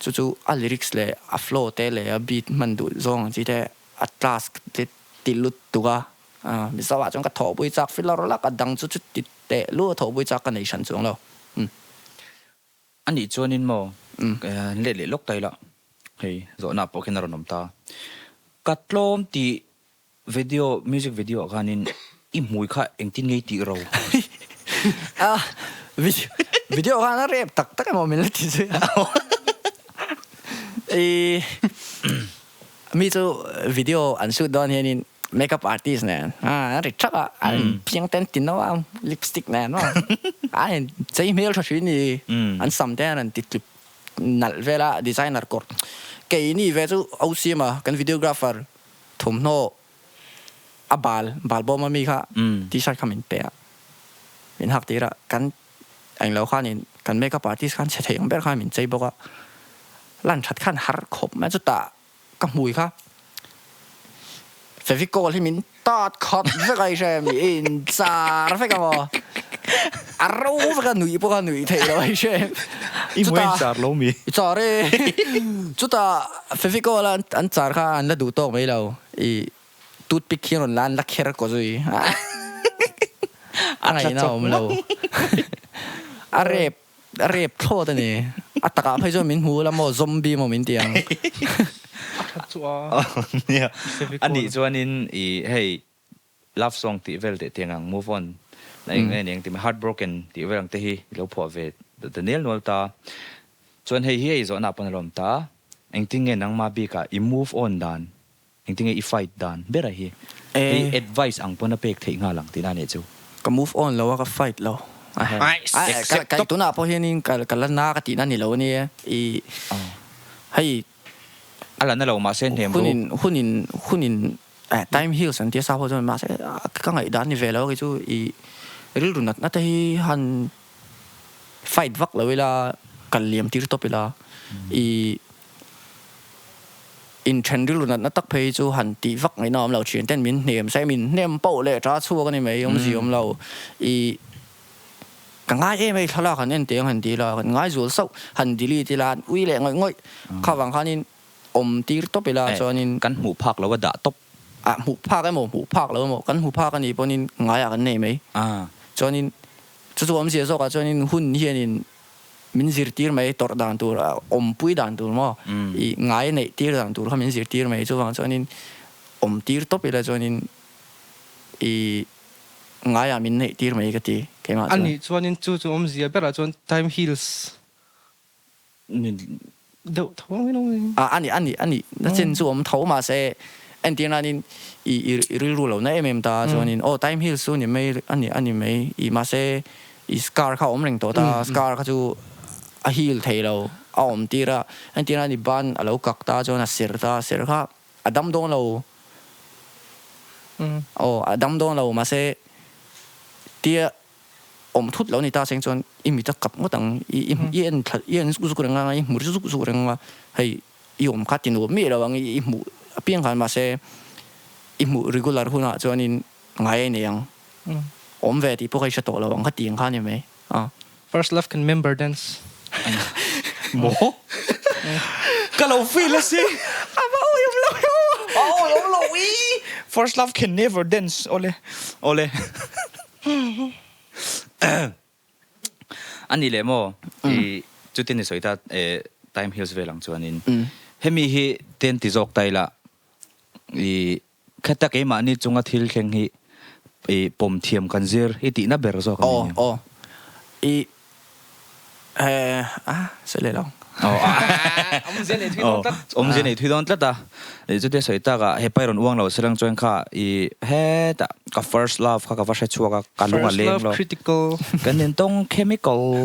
chu chu a lyrics leh a flow te leh a beat hman duh zawng ang chi te a class te ti lutuk a Mizo ah chuan ka thawhpui chak filler lak a dang chu chu ti teh lu a thawhpui chak ka nei hran chuang lo. A nih chuanin maw let leh lawk ta ila hei zawhna pawh khian a rawn awm ta. Ka tlawm tih video music video ah khanin i hmui kha engtin nge i tih ro? Video khan a rep tak tak emaw min la ti zui a. I mi chu video an shoot dawn hianin makeup artist nen an ri thak a, an piang te an ti no a, lipstick nen maw an in chei hmel tha thin ni, an sam te an rawn ti tlip nalh vel a designer kawr. Keini ve chu OCM a kan videographer thawmhnaw a bal bal bawm a mi kha t-shirt kha min pe a, min hak tir a, kan Englo khanin kan makeup artist khan chhe thei ang ber khan min chei bawk a, lan that khan har khawp mai a, chutah ka hmui kha Fevicol hi min tat khat vek a i hre em in char vek a maw, a ro vek a nuih pawh kha nuih theih loh a i hre em, I hmui a in char lo mi? I char e, chutah Fevicol a an char kha an la duh tawk mai lo, i Toothpick hi a rawn la an la kher kaw zui. A ngaihna a awm lo. A rep a rep thlawt a ni. A takah phei chuan min hmu ula maw zombie maw min ti ang. A that chu a. Nia. A nih chuanin i hei love song tih vel teh tiang ang move on na eng nge aniang tih heartbroken tih vel ang te hi i lo phuah ve ta nel nual ta. Chuan hei hi hei zawhna ah pawn a lo awm ta. Engtin nge nangmah bikah i move on dan Engtinge i fight dan ber a hi? Hei advice ang pawn a pek theih nghal ang tihna nih chu. Ka move on lo a, ka fight lo. Kai tunah pawh hianin ka la na ka tihna ni lo a nia. I hei. A la na lo mahse hnem ru. Hunin hunin hunin time heals an tia sa pawh chuan mahse ka ngaihdan ni ve lo a kei chu i rilru natna te hi han fight vak lo ila kal liam tir tawp ila i. Inthen rilru natna tak phei chu han tih vak ngaihna awm lo thin ten min hnem se min hnem poh leh tha chhuak a ni mai awmzi awm lo i ka ngai em ei thlalak han en teh ang han ti ila kan ngai zual sauh han delete ila an ui leh ngawih ngawih kha vang khanin awm tir tawp ila chuanin Kan hmuh phak lo a dah tawp. Ah hmuh phak emaw hmuh phak lo emaw kan hmu phak a nih pawhin ngaiah kan nei mai chuanin chu chu awmzia zawkah chuanin hun hianin Min zirtir mai tawrh dan tur, awmpui dan tur maw, i ngai neih tir dan tur kha min zirtir mai. Chuvang chuanin awm tir tawp ila chuanin i ngaiah min neih tir mai ka ti keimah chuan. Anih chuanin chu chu awmzia berah chuan time heals deuh tho ang in awm. A ani ani ani na chin chu awm tho mahse entir nanin i i rilru lo na em em ta chuanin aw time heals chu ni mai ani ani mai i mahse I scar kha a awm reng tawh ta, scar kha chu a heal thei lo, a awm tir a, entir a ni ban a lo kak ta chuan a ser ta, ser kha a dam dawn lo, aw a dam dawn lo mahse tia awm thut lo ni ta seng chuan i mit a kap ngawt ang, i i en thla i en zuk zuk reng a, i hmu zuk zuk reng a, hei i awm kha ti nuam miah lo ang i hmuh apiang khan mahse i hmuh regular hunah chuanin ngai a inei ang. Awm ve tih pawh ka i hre tawh lo ang ka ti ang kha a ni mai a. First love can member dance. Maw? Ka lo feel a si. A va awih awm lo e aw. A awih awm lo i. First love can never dance awle awle. A ni leh maw? I chutin i sawi ta time heals vel ang chuanin hemi hi ten ti zawk ta ila i Khata keimahni chunga thil thleng hi i pawm thiam kan zir i tihna ber zawk a ni nia. Aw aw i he a sawi leh lo. Aw a Awmzia nei thui dawn tlat. Awmzia nei thui dawn tlat a. Chutia sawi tak a hepa i rawn uang lo se lang chuan kha i hetah ka first love kha ka va hre chhuak a ka lung a leng lo. First love critical. Kan intawng chemical.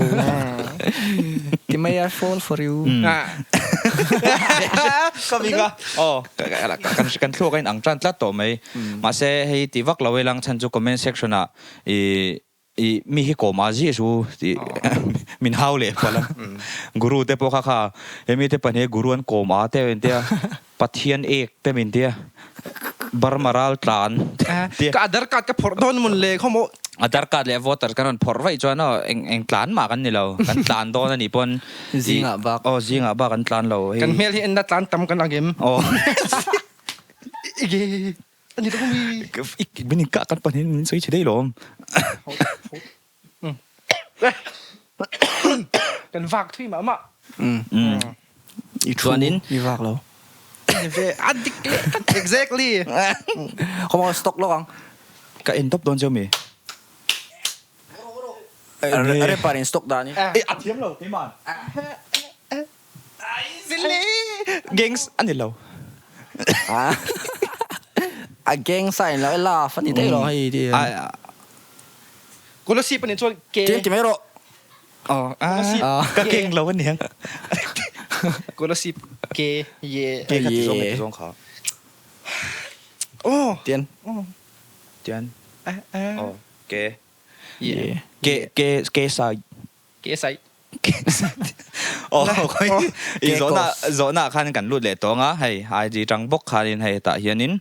Ti mai I fall for you. Ka bik a. Aw, kan thluak a in ang tan tlat tawh mai. Mahse hei ti vak lo ilang chhan chu comment section ah i i mi hi kawm a zia chu tih min hau leh palh a. Guru te pawh kha kha he mi te pahnih guru an kawm a te min tia, Pathian ek te min tia, Burma ral tlan tia. Ka Aadhar card ka phawrh dawn mawn le khaw maw. Aadhar card leh voter kan rawn phawrh vaih chuan aw eng eng tlan mah kan ni lo, kan tlan dawn a nih pawn Zingah bak. Aw zingah bak an tlan lo hei. Kan hmel hi enna tlan tam kan ang em? Aw. Ege ani lo mi. Min inkah kan pahnih min sawi chhe daih lawm. Kan vak thui mah mah. I thu i vak lo. A dik leh tlat. Exactly. Come on stock lawk ang. Ka en tawp dawn cheu mi. Rapper in stock dan hi. Eh a thiam lo keimah. Ai zilli. Gangs a ni lo. A gang sign lo e love a ni daih lo hei ti. Kolasib a nih chuan ke. Tiang ti mai rawh. Aw ka gang lo a niang. Kolasib ke ye. Ke kha ti zawng nge ti zawng kha. Aw. Tian. Tian. Aw ke. Ye. Ke ke ke sai. Ke sai. Aw i zawhna zawhna ah khan kan lut leh tawng a hei IG tang bawk khanin hei hetah hianin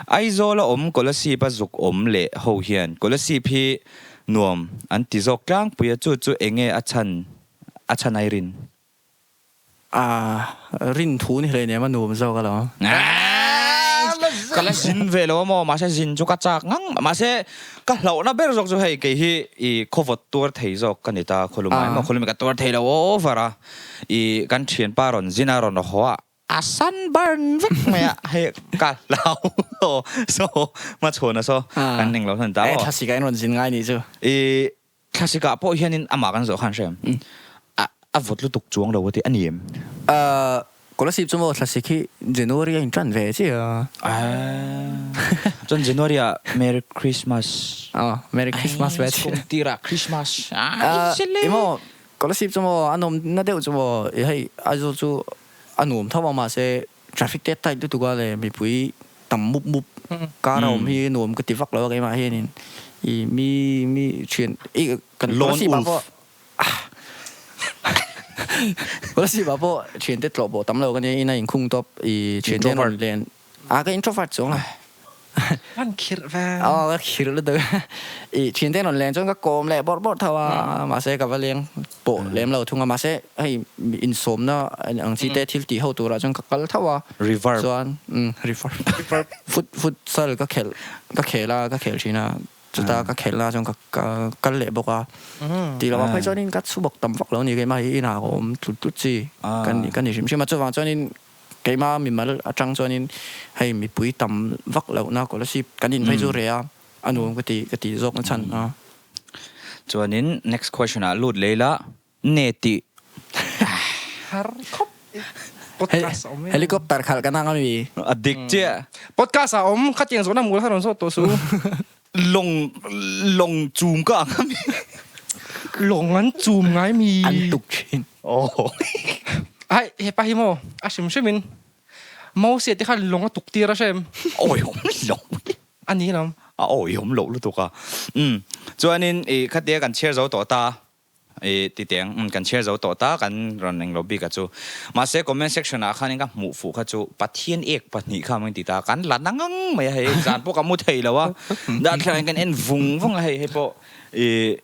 Aizawl a awm Kolasib a zuk awm leh ho hian Kolasib hi nuam an ti zawk tlangpui a chu chu enge a chhan a chhan ai rin. A rin thu ni hlei nem a nuam zawk alawm. Ka la zin ve lo a maw, mahse zin chu ka chak ngang mahse ka hlauhna ber zawk chu hei kei hi i khawvawt tuar thei zawk ka ni ta khawlumah emaw khawlumi ka tuar thei lo over a i kan thianpa rawn zin a rawn haw a a sunburn vek mai a hei ka hlau so hmachhawn a saw kan englo hman ta maw. Thlasik ah in rawn zin ngai nih chu. I Thlasik ah pawh hianin amah kan zawh khan hrem a a vawt lutuk chuang lo a ti a ni em? Ahh Kolasib chu maw thlasik hi January a intan ve chiah a. Ahh chuan January ah Merry Christmas. Aw Merry Christmas ve chiah. Kum tirah Christmas ah I maw Kolasib chu maw a nawm na deuh chu maw i hei Aizawl chu a nuam tho a mahse traffic te tight lutuk a le mipui tam mup mup kar a awm hi nuam ka ti vak lo a keimah hianin i mi mi thian i kan Kolasib ah pawh Kolasib ah pawh thiante tlawh pawh tam lo ka nia ina inkhung tawp i thiante an rawn len a ka introvert chuang a. An khirh ve. Aw ka khirh lutuk a. I thiante an rawn len chuan ka kawm leh bawrh bawrh tho a, mahse ka va leng pawh lem lo thung a, mahse hei insawmna ang chi te thil tih ho turah chuan ka kal tho a. Reverb. Chuan umm reverb. Foot futsal ka khelh ka khel a, ka khel thin a, chuta ka khelh na chuan ka ka kal leh bawk a. Tih lovah phei chuanin ka chhubawk tam vak lo a ni keimah hi inah ka awm tlut tlut chi ka ni ka ni hrim hrim a, chuvang chuanin Keimah mimal atang chuanin hei mipui tam vak lohna scholarship kan in phei chu reh a, a nuam ka ti ka ti zawk na chhan a. Chuanin next question ah lut lei la, ne tih. Har khawp i podcast a awm em? Helicopter khalh ka nang ami? A dik chiah. Podcast a awm, khatiang zawhna mul kha rawn zawt tawh su. Lawng lawng chum ka ang ami? Lawng an chum ngai mi? An tuk thin. Aw. Ai hepa hi maw a hrim hrim in Moses te khan lawng a tuk tir a hrem. Awihawm lo. A ni lam. A awihawm loh lutuk a. Umm chuanin i khatia kan chhiar zo tawh ta. I ti teng, umm kan chhiar zo tawh ta kan rawn englo bik a chu. Mahse comment section ah khanin ka hmuh fuh kha chu Pathian ek pahnih kha mang ti ta kan la na ngang mai a hei zan pawh ka mu thei lo a dah thlang in kan en vung vung a hei hei pawh i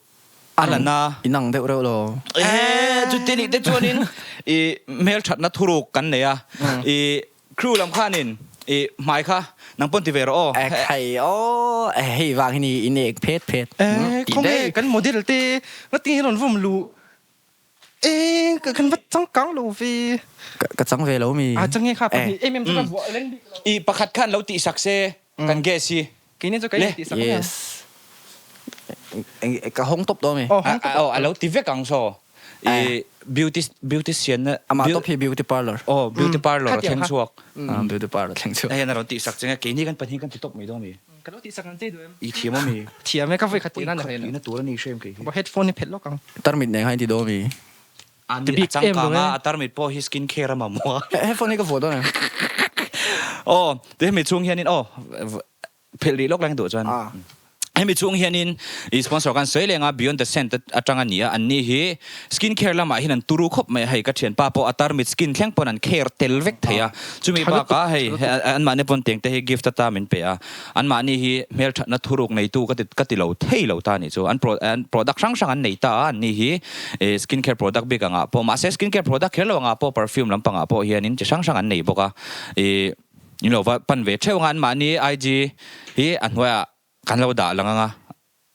a la na. Inang deuh reuh lo. Ehe chuti nih te chuanin i hmelthatna thuruk kan nei a i Crew lam khanin i hmai kha nang pawn ti ve rawh aw. E khai aw hei vang hi ni in ek phet phet E khawnge kan model te ngatinge hi rawn vawm luh e kan va changkang lo ve. Ka chang ve lo mi. A change kha pahnih em em chu ka vuah reng bik lo. I pakhat khan lo tih sak se kan guest hi. Keini chu ka in tih sak mai ang. Yes. Ka hawng tawp dawn mi. Aw hawng tawp. Aw a lo ti vek ang saw. I beauty beautician na Amah tawp hi beauty parlour. Aw beauty parlour a thleng chhuak. Beauty parlour thleng chhuak. Hei a rawn tih sak che nge keini kan pahnih kan ti tawp mai dawn mi. Ka lo tih sak ang che duh em. I thiam a mi. Thiam e ka vawi khat tihna na hle. Tihna tur a ni hrem kei hi. Headphone hi phelh lawk ang. Tarmit nen khan i ti dawn mi. A ni a changkang a, a tarmit pawh hi skin care a mamawh a. Headphone hi ka vuah dawn em? Aw ti hemi chhung hianin aw Phelh rih lawk leng duh chuan hemi chhung hianin i sponsor khan sawi leng a Beyond the Scent atang a ni a, anni hi skin care lamah hian an turu khawp mai a, hei ka thianpa pawh a tarmit skin thleng pawn an care tel vek thei a, chumi bakah hei anmahni pawn tiang te hi gift ata min pe a, anmahni hi hmelthatna thuruk neitu ka ti ka ti lo thei lo ta a nih chu, an an product hrang hrang an nei ta a, anni hi skin care product bik angah pawh mahse skin care product kher lo angah pawh perfume lampangah pawh hianin chi hrang hrang an nei bawk a, ih. In lo va pan ve theuh ang a, anmahni IG hi a hnuaiah kan lo dah lang ang a,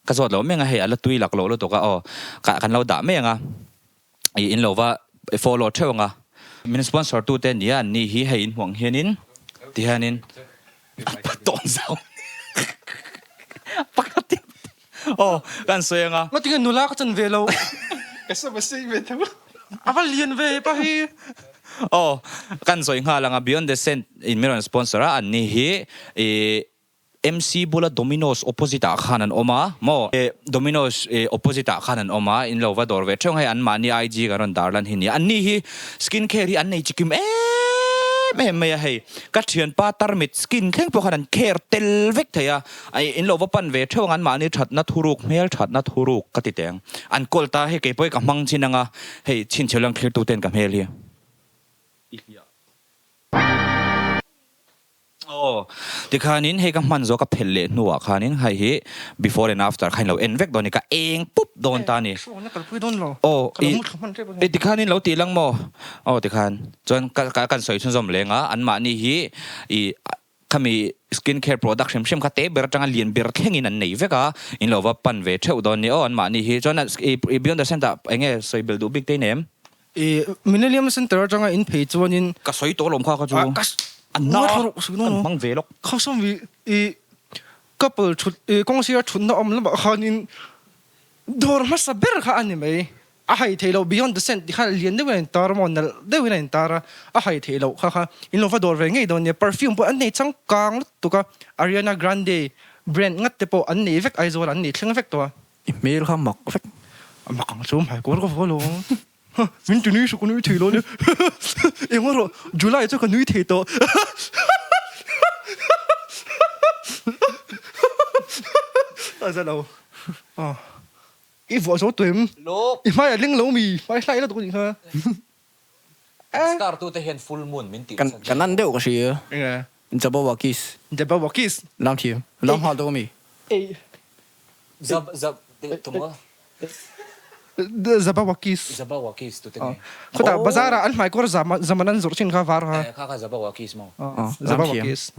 ka zawt lo mai ang a, hei a la tui lak loh lutuk a aw, kan lo dah mai ang a, ih in lo va follow theuh ang a. Min sponsor tu te nia an ni hi hei in hmuh ang hianin ti hianin tawn zau pakhat in aw kan sawi ang a. Ngatinge nula ka chan ve lo. Ka sam a sei ve tho. A va lian ve pa hi. Aw, kan sawi nghal ang a, Beyond the Scent in min rawn sponsor a, an ni hi ih MC bula Domino's opposite ah khan an awm a maw? Domino's opposite ah khan an awm a, in lo va dawr ve theuh ang hei an mahni IG kan rawn dar lan hi nia. An ni hi skin care hi an nei chikim em em mai a hei. Ka thianpa tarmit skin thleng pawh khan an care tel vek thei a, in lo va pan ve theuh ang an mahni thatna thuruk hmel thatna thuruk ka ti teh ang. An kawl ta hei keipawh hi ka hmang chin ang a, hei chhinchhe lang thlir tuten ka hmel hi i hliah. Aw, tikhanin hei ka hman zawh ka phelh leh hnuah khanin hei hi before and after kha in lo en vek dawn a ni, ka eng pup dawn ta a ni. Aw, i tikhanin lo tih lang maw? Aw tikhan chuan ka kan sawi chhunzawm leng a, anmahni hi i khami skin care product hrim hrim kha te ber atanga lian ber thlengin an nei vek a, in lo va pan ve theuh dawn a ni. Aw anmahni hi chuan i beyond the center ah eng nge sawi belh duh bik te i nei em? I Millennium Centre atanga in phei chuanin. Ka sawi tawh lawm kha kha chu. A na kan hmang ve lawk. Kha sawmi i couple thut i kawngsira thutna awm lamah khanin dawr hmasa ber kha a ni mai. A hai theih loh Beyond the Scent tih kha lian deuhin a intar a maw nalh deuhin a intar a, a hai theih loh kha kha in lo va dawr ve ngei dawn nia. Perfume pawh an nei changkang lutuk a, Ariana Grande brand ngat te pawh an nei vek Aizawl ah an nei thleng vek tawh a. I hmel kha mak vek. A mak ang chu hmai kuar ka vuah lo ang. Min ti nui suh ka nui thei lo nia. Eng erawh July chu ka nui thei tawh. A za lo. I vuah zo tawh em? I hmai a ling lo mi? Hmai hlai lutuk a nih kha. Star tute hian full moon min tih nasa. Kan nan deuh ka hria. Enge? Jabberwockies. Jabberwockies. Lam thiam. Lam nghal deuh a mi? Ei. Zab zab tumaw? Jabberwockies. Jabberwockies tute nge? Khutah bazar ah an hmaikawr zaman an zawrh thin kha var kha. Kha kha Jabberwockies maw? Jabberwockies.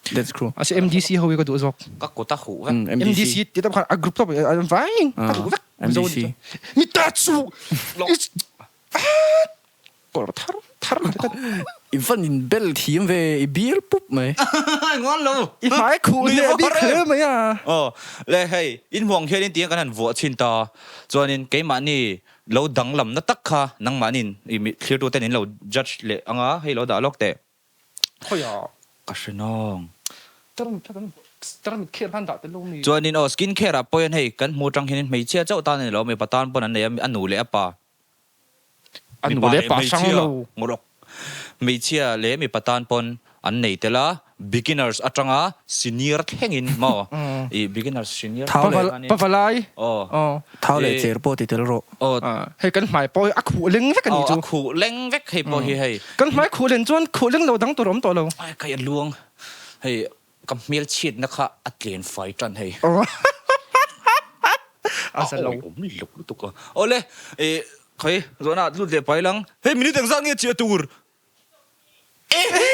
That's true. A si MDC ho hi ka duh zawk. Ka kut a huh vek. MDC ti tam khan a group tawp an vai ka duh vek. MDC. Mi ta chu. Kawr thar thar mai ka. I van in bel thiam ve i bial pup mai. Ngawn lo. I hmai khuh leh bik hle mai a. Aw le hei in hmuang hian in tiang kan han vuah chhin ta chuanin keimahni lo danglamna tak kha nangmahniin i thlir tuten in lo judge leh anga hei lo dah lawk teh. Khawiah ka hre nawng. Tarmit khel khan dah tel lo mi. Chuanin aw skin care ah pawh hian hei kan hmu atang hianin hmeichhia chauh tan a ni lo mipa tan pawn an nei a a nu leh a pa. A nu leh pa hrang lo. Ngawrok. Hmeichhia leh mipa tan pawn an nei tel a beginners atanga senior thlengin maw i beginners senior Thau leh Pavalai. Aw. Thau leh cher pawh ti tel rawh. Aw. Hei kan hmai pawh hi a khuh leng vek a nih chu. Aw a khuh leng vek hei pawh hi hei. Kan hmai khuh len chuan khuh leng lo dang tur a awm tawh lo. Ai kai a luang hei ka hmel chhiatna kha a tlen fai tan hei. A za lo. A awm lo lutuk a. Awle i khawi zawhna ah lut leh pai lang. Hei minute engzat nge chiah tur? Ehe!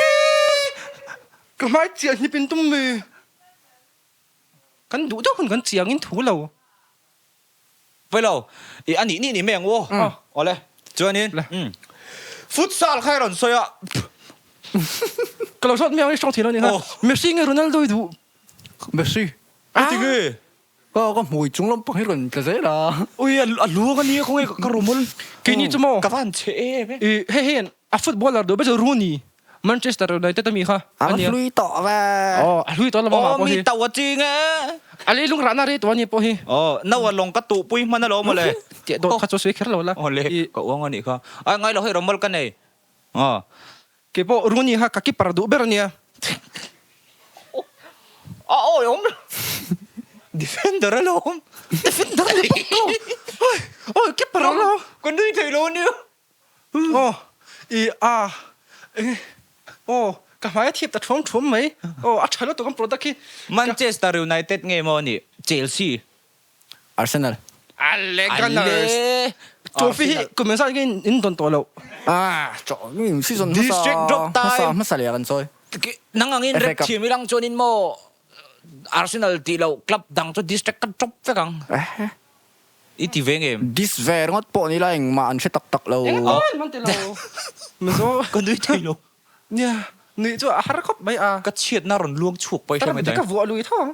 Ka hmai chiah hnip in tum mi. Kan duh deuh hun kan chiang in thu lo. Pawi lo, i a nih nih ni mai ang u. Awle, chuanin futsal kha i rawn sawi a. Ka lo zawt mai ang i hrawng thei lo a ni kha. Messi nge Ronaldo i duh? Messi. A ti nge? Ka ka hmui chung lam pang hi rawn tla zel a. Ui a luang a nia khawnge ka rumul. Keini chu maw? Ka van chhe em e. I hei hei a footballer duh ber chu Rooney. Manchester United ami kha a nia. A hlui tawh ve. Aw a hlui tawh lamah pawh hi. Aw mi tauh a ching e. A leilung rahna rei tawh a ni pawh hi. Aw no a lawng ka tuhpui hman alawm mawle. Tih dawt kha chu sawi kher lo la. Aw le ka uang a nih kha. Ai ngai lo hei rawmawl ka nei. Aw. Kei pawh Rooney kha ka keeper duh ber a nia. A awi awm lo. Defender alawm. Defender ni bawk lo. Awi keeper alawm. Ka nui thei lo a nia. Aw i a eng aw ka hmai a thip ta thuam thuam mai aw a tha lutuk ang product hi. Manchester United nge maw nih Chelsea. Arsenal. Ale Gunners. Trophy hi kum engzat nge in dawn tawh loh. Ah season hmasa hmasa hmasa leh kan chawi. Nang angin rep thiam ilang chuanin maw Arsenal tih loh club dang chu district kan drop vek ang. I ti ve nge? Dis ve ringawt pawh ni la engmah an hre tak tak lo. Eng awn man ti lo. Mizo. Ka nui thei lo. Nia, nuih chu a har khawp mai a. Ka chhiatna rawn luang chhuak pawh i hre mai ta. Ka vuah lui tho ang.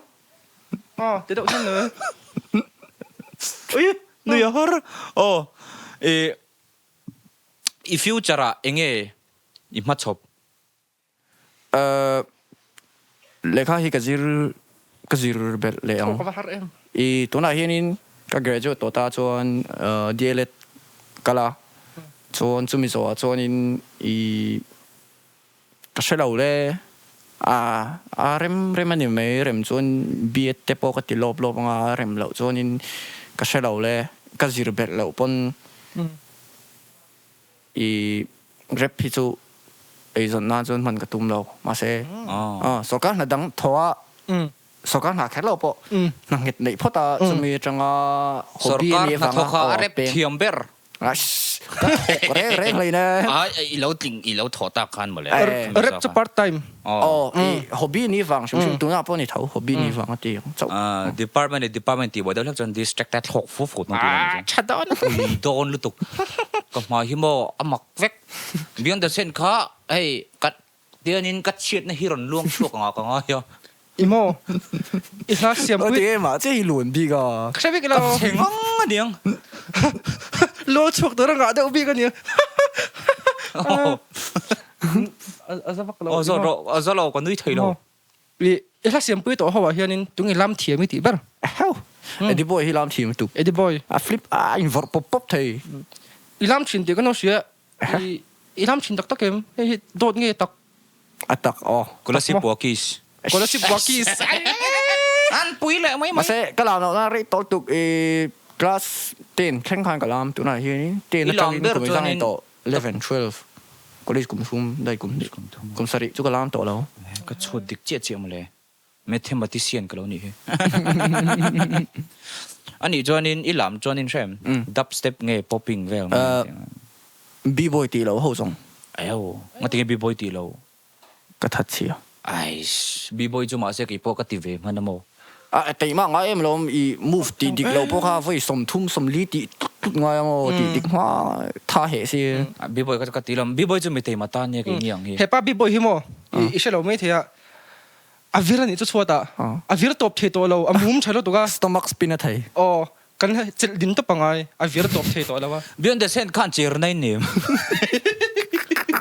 Aw, ti deuh hian le. Ui, nui a har. Aw, i i future ah enge? I hmachhawp? Uh, lehkha hi ka zir ka zir belh leh ang. I tunah hianin ka graduate tawh ta chuan DLEd kal a, chuan chumi zawhah chuanin i ka hre lo le, a a rem rem a ni mai, rem chuan BEd te pawh ka ti lawp lawp ang a, a rem loh chuanin ka hre lo le, ka zir belh loh pawn I rep hi chu eizawn nan chuan hman ka tum lo. Mahse, sawrkar hna dang thaw a, sawrkar hna kher lo pawh hna nghet neih phawt a, chumi atanga hobby a nih avanga Sawrkar hna thawk a rep thiam ber. Ka thawk reng reng hlei ne. I lo tling, i lo thawh tak khan mawle. Rep chu part time. Aw, i hobby nih vang hrim hrim tunah pawh a ni tho, hobby nih vang a ti ang chauh. Department leh department tih buai deuh hlek chuan district te thlawk fu fu dawn tih a nih chu. Tha dawn. Pui dawn lutuk. Ka hmai hi maw a mak vek. Beyond the Sand kha hei ka tianin ka chhiatna hi rawn luang chhuak angah ka ngai a. I maw? I hla siam pui. Enge mah che hi luan bik a. Ka hre bik lo. Ka chhe ngang a niang. Luang chhuak tur a ngah deuh bik a nia. A za vak lo. Aw zawt rawh, a za lo ka nui thei lo. I hla siam pui tawh ho ah hianin tunge lam thiam i tih ber? Eheu! Eddie Boy hi lam thiam lutuk. Eddie Boy. A flip a invawrh pawp pawp thei. I lam thin tih ka lo hria. I lam thin tak tak em? Hei hi dawt nge tak? A tak aw. Kolasib Walkies. Kolasib Walkies. An pui leh mai mai. Mahse ka lam lohna rei tawlh tuk i class 10 thleng khan ka lam tunah hianin 10 atangin kum i zang tawh 11, 12 college kum thum dai kum hnih kum sarih chu ka lam tawh lo. Ka chhuat dik chiah chiah mawle. Mathematician ka lo nih hi. Anih chuanin i lam chuanin hrem dubstep nge popping vel nge tih ang. B-boy tih loh ho zawng. Aio, ngatinge B-boy tih loh? Ka that chhia. Aish, B-boy chu mahse keipawh ka ti ve hman a maw? A keimah ngai em lawm i move tih dik loh pawh kha vawi 30 40 tih tut tut ngai a maw tih dik hma tha heh si. B-boy kha chu ka ti lo, B-boy chu mitei mata nia keini ang hi. Hepa B-boy hi maw i hre lo maithei a, A vir a nih chu chhuat ah. A vir tawp thei tawh lo, a mum tha lutuk a. Stomach spin a thei. Aw, kan chelh din tawp angai, a vir tawp thei tawh lo a. Beyond the Sand khan cher na in nem.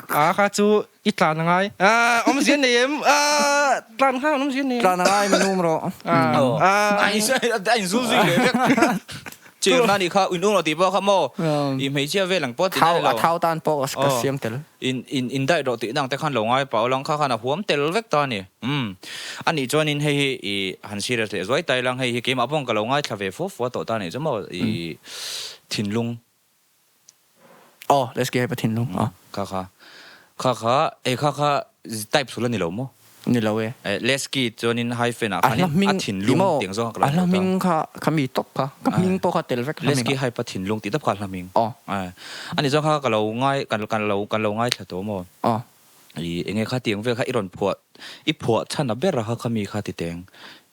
A kha chu i tlan angai. A awmzia nei em? A tlan kha awmzia nei em? Tlan angai min um rawh. A in zul zui leh vek. Chirna nih kha in ung lo tih pawh kha maw i hmeichhia vel ang pawh tina lo. A thau tan pawh ka siam tel. In in in diet rawh tih dang te khan lo ngai pah aw lang kha khan a huam tel vek ta a ni. Umm a nih chuanin hei hi i han serious leh zuai tai lang hei hi keimah pawh ka lo ngaithla ve fua fua tawh ta a nih chu maw i thinlung. Aw let's get a thinlung aw. Kha kha kha kha e kha kha type sul a ni lo maw? Ni lo e. Lesky chuanin hyphen ah khanin a thinlung tih ang zawng kha ka lo A hla hming kha kha mi tawp kha ka hming pawh kha tel vek hla hming ah. Lesky hype a thinlung tih tawp kha a hla hming. Aw. Ani chuan kha ka lo ngai kan lo kan lo ngaithla tawh maw? Aw. I enge kha tiang vel kha i rawn phuah i phuah chhan a ber a kha kha mi kha ti teng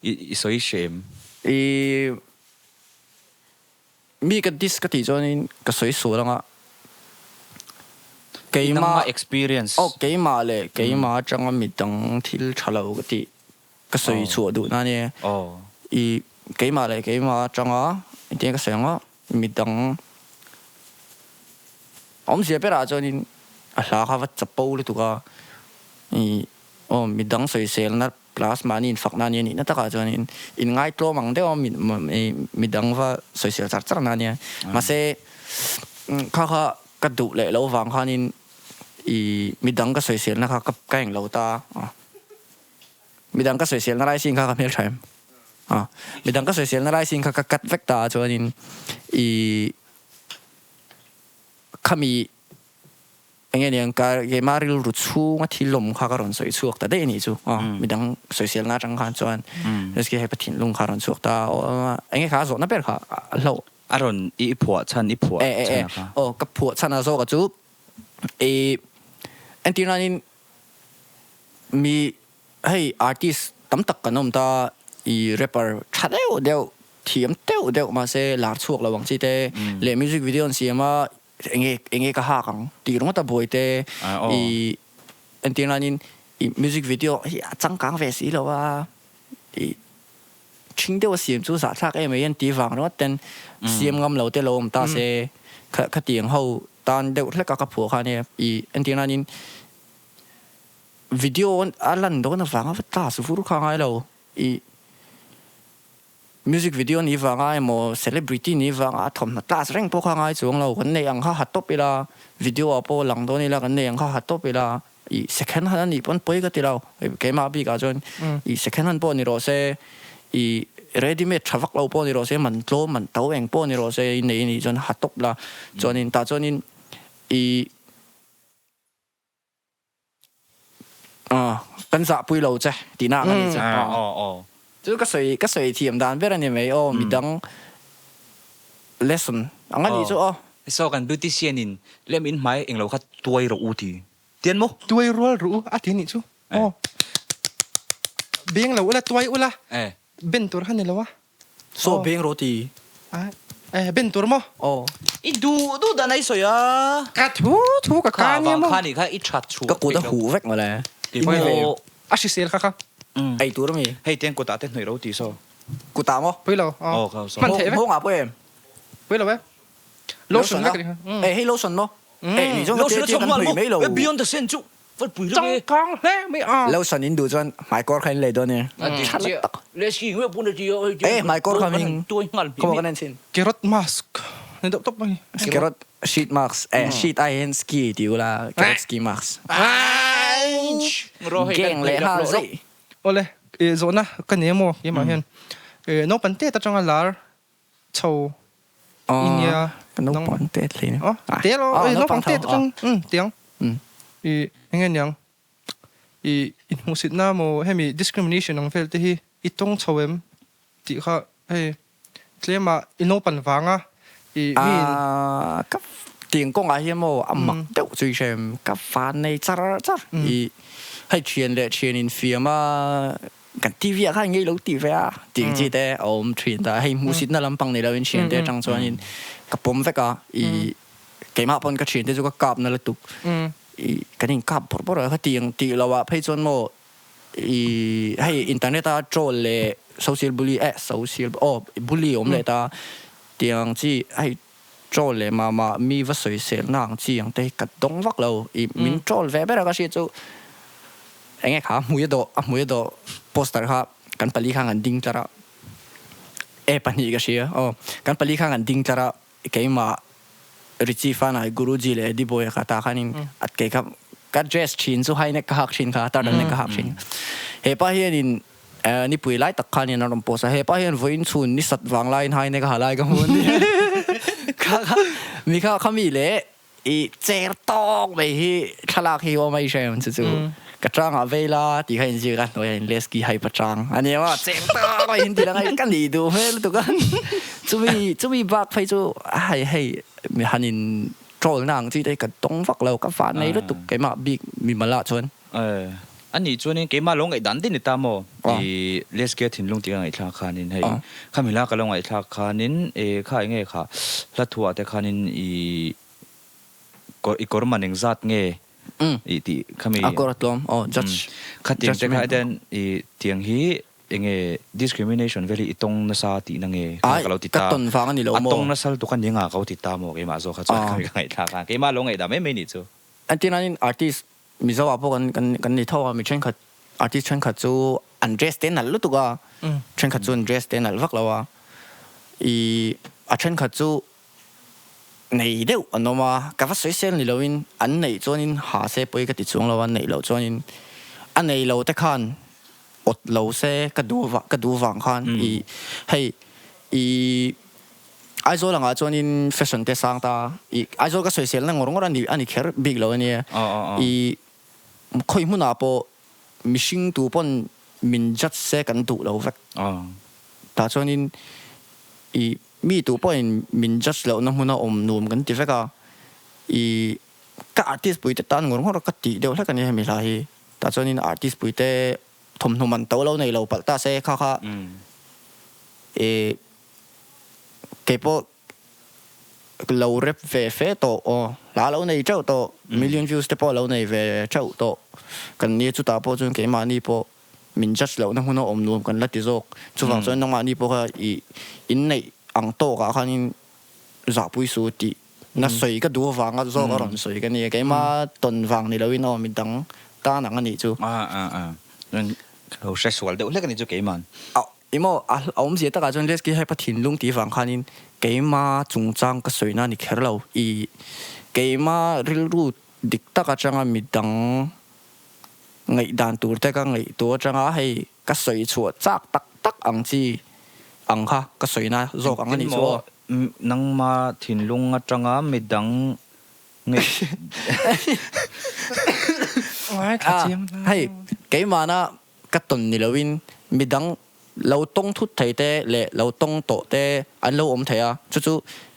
i i sawi hrem. I Mi ka diss ka tih chuanin ka sawi sual anga keimah experience aw keimah leh keimah atanga midang thil tha lo ka tih ka sawi chhuah duh na ania i keimah leh keimah atanga engtin ka sawi anga midang awmzia berah chuanin a hla kha va chapo lutuk a i aw midang sawiselna Class mahni infakna ania nihna takah chuanin inngaihtlawm ang deuh a midang va sawisel char char na ania. Mahse kha kha ka duh leh loh vang khanin i midang ka sawiselna kha ka eng lo ta a. Midang ka sawiselna lai sin kha ka hmeltha em a. Midang ka sawiselna lai sin kha ka cut vek ta a chuanin i khami Enge niang ka keimah rilru chhunga thil awm kha ka rawn sawi chhuak ta daih a nih chu aw midang sawiselna atang khan chuan Rizky hei Pathian lung kha a rawn chhuak ta aw enge kha a zawhna ber kha a hlauh. A rawn i phuah chhan i phuah chhan a kha. Aw ka phuah chhan a zawk a chu i entir nanin mi hei artist tam tak kan awm ta i rapper tha deuh deuh thiam deuh deuh mahse lar chhuak lo ang chi te leh music video an siam a Enge enge ka hak ang tih ringawt a buaite i entir nanin i music video hi a changkang ve si lo a i ṭhing deuh a siam chu zahthlak em mai an tih vang ringawt ten siam ngam lo te lo awm ta se kha khatiang ho tan deuh hlek a ka phuah kha ania i entir nanin. video a lan dawn avanga va class vur kha ngai lo i music video ni vanga emaw celebrity ni vanga a thawmhnaw class reng pawh kha ngai chuang lo kan neih ang kha ha tawp ila video ah pawh lang dawn ila kan neih ang kha ha tawp ila i second hand a nih pawn pawi ka ti lo keimah bik ah chuan i second hand pawh ni rawh se i ready made tha vak lo pawh ni rawh se man tlawm man to eng pawh ni rawh se i nei a nih chuan ha tawp la chuanin tah chuanin i Kan zahpui lo che tihna ang a ni chu. Chu ka sawi ka sawi thiam dan ber a ni mai aw midang lesson ang a nih chu aw. Saw kan beautician in lem in hmai englo kha tuai rawh u ti tian maw? Tuai rual rawh u a ti nih chu aw. Beng lo ula tuai ula ben tur kha ni lo a. Saw beng rawh ti. Eh ben tur maw? Aw. I duh duh dan a i sawi a. Ka thu thu ka ka nia maw? Kha vang kha nih kha i that chhuah Ka kut a huh vek mawle. I maw? A hrisel kha kha. Ei tur ami? Hei tiang kutah te hnawih ro ti saw. Kutah maw? Pui lo. Aw kha saw. Hman theih vek. Nghawng ah pawh em? Pui lo e. Lotion vek a ni kha. Eh hei lotion maw? Eh ni chuan ka tia tia kan hnawih mai lo. Beyond the sand chu Valpui ram e. Changkang hle mai a. Lotion in duh chuan hmaikawr kha in lei dawn e. Tha la tak. Eh hmaikawr kha hming khaw kan en chhin. Carrot mask ni deuh tawp mai. Carrot sheet mask eh sheet ai hian ski ti ula carrot ski mask. Gang leh nghal zeih. Awle zawhna ka nei emaw keimah hian naupang tet atanga lar chho i nia. Ka naupang tet hle ni. Aw te lo oi naupang tet atang um tiang i enge niang i inhmuhsit na maw hemi discrimination ang vel te hi i tawng chho em tih kha hei tlem ah i naupan vang a i mi in. Ka tiang kawngah hian maw a mak deuh chu i hrem ka van nei char char i hei thian leh thian infiam a. Kan TV ah khan ngei lo tih ve a tih ang chi te a awm thin ta. Hei hmuhsitna lampang ni loin thiante atang chuanin ka pawm vek a, i keimah pawn ka thiante chu ka kap na lutuk. I kan in kap bawrh bawrh a, ka tih ang tih loh ah phei chuan maw i hei internet a troll leh social bully eh social aw bully a awm leh ta tih ang chi hei troll leh mah mah mi va sawisel na ang chi ang te hi ka dawng vak lo. I min troll ve ber a ka hriat chu. Enge kha hmui a dawh, a hmui a dawh poster kha kan pali khan kan ding tlar a, e pahnih ka hria aw, kan pali khan kan ding tlar a, keimah Richie Fanai, Guruji leh Eddie Boy-a kha tah khanin a kei kha ka dress thin chu high neck ka hak thin kha, turtle neck ka hak thin. Hepa hianin nipui lai tak khanin a rawn post a, hepa hian vawiin chhun ni sat vang laiin high neck a ha lai ka hmu a ni. Kha kha mi kha khami leh I cher tawk mai hi thlalak hi awm a i hre em chu chu ka tangah vei la tih kha inzir a hnuaiah in leski hai pachang a nia maw cher tawk mai in ti lang a ka nih duh hmel lutuk a chumi chumi bak phei chu hei hei mi han in troll na ang chi te hi ka tawng vak lo ka van nei lutuk keimah bik mimal ah chuan. A nih chuanin keimah lo ngaihdan din ni ta maw? I Leskia thinlung tih ka ngaihthlak khanin hei khami hla ka lo ngaihthlak khanin e kha enge kha hla thuah te khanin i kawr i kawr man engzat nge i tih khami A kawr a tlawm aw judge khatiang te kha hian i tiang hi enge discrimination vel hi i tawng nasa tihna nge kha ka lo ti ta ka tawn vang a ni lo maw? A tawng nasa lutuk a ni anga ka lo ti ta maw keimah zawk kha chuan khami ka ngaihthlak khan keimah lo ngaihdan mai mai nih chu. Entirnain artist Mizo ah pawh kan kan kan ni tho a, mi thenkhat artist thenkhat chu an dress te nalh lutuk a, thenkhat chu an dress te nalh vak lo a, ih a thenkhat chu nei deuh an awm a, ka va sawi sel ni lo in an neih chuan in ha se pawi ka ti chuang lo a, neih loh chuan in a nei lo te khan awt lo se ka duh ka duh vang khan ih hei ih. Aizawl angah chuanin fashion te sang ta i Aizawl ka sawiselna ngawr ngawr a ni a ni kher bik lo ania i khawi hmunah pawh mihring tu pawn min judge se kan duh lo vek tah chuanin i mi tu pawhin min judge lohna hmuna awm nuam kan ti vek a i ka artist pui te tan ngawr ngawr ka tih deuh hlek a nia hemi hla hi tah chuanin artist pui te thawmhnaw man to lo nei lo palh ta se kha kha i Kei pawh lo rap ve fe tawh aw, hla lo nei teuh tawh, million views te pawh lo nei ve teuh tawh kan nia, chutah pawh chuan keimahni pawh min judge lohna hmun a awm nuam kan la ti zawk, chuvang chuan nangmahni pawh kha i inneih ang tawkah khanin zahpui su tih na sawi ka duh avanga zawk a rawn sawi ka nia, keimah tawn vang ni loin aw midang. tan ang a nih chu. A a a ka lo hre sual deuh hlek a nih chu keiman. A i maw a awmzia takah chuan Let's Get Hype a thinlung tih vang khanin keima chungchang ka sawina a ni kher lo. I keima rilru dik tak atanga midang ngaihdan tur te ka ngaihtuah atanga hei ka sawi chhuah chak tak tak ang chi ang kha ka sawina zawk ang a nih chu aw. Nangma thinlung atanga midang ngaih. Hei keimahna ka tawn ni loin midang lo tawng thut thei te leh lo tawng tawh te an lo awm thei a, chu chu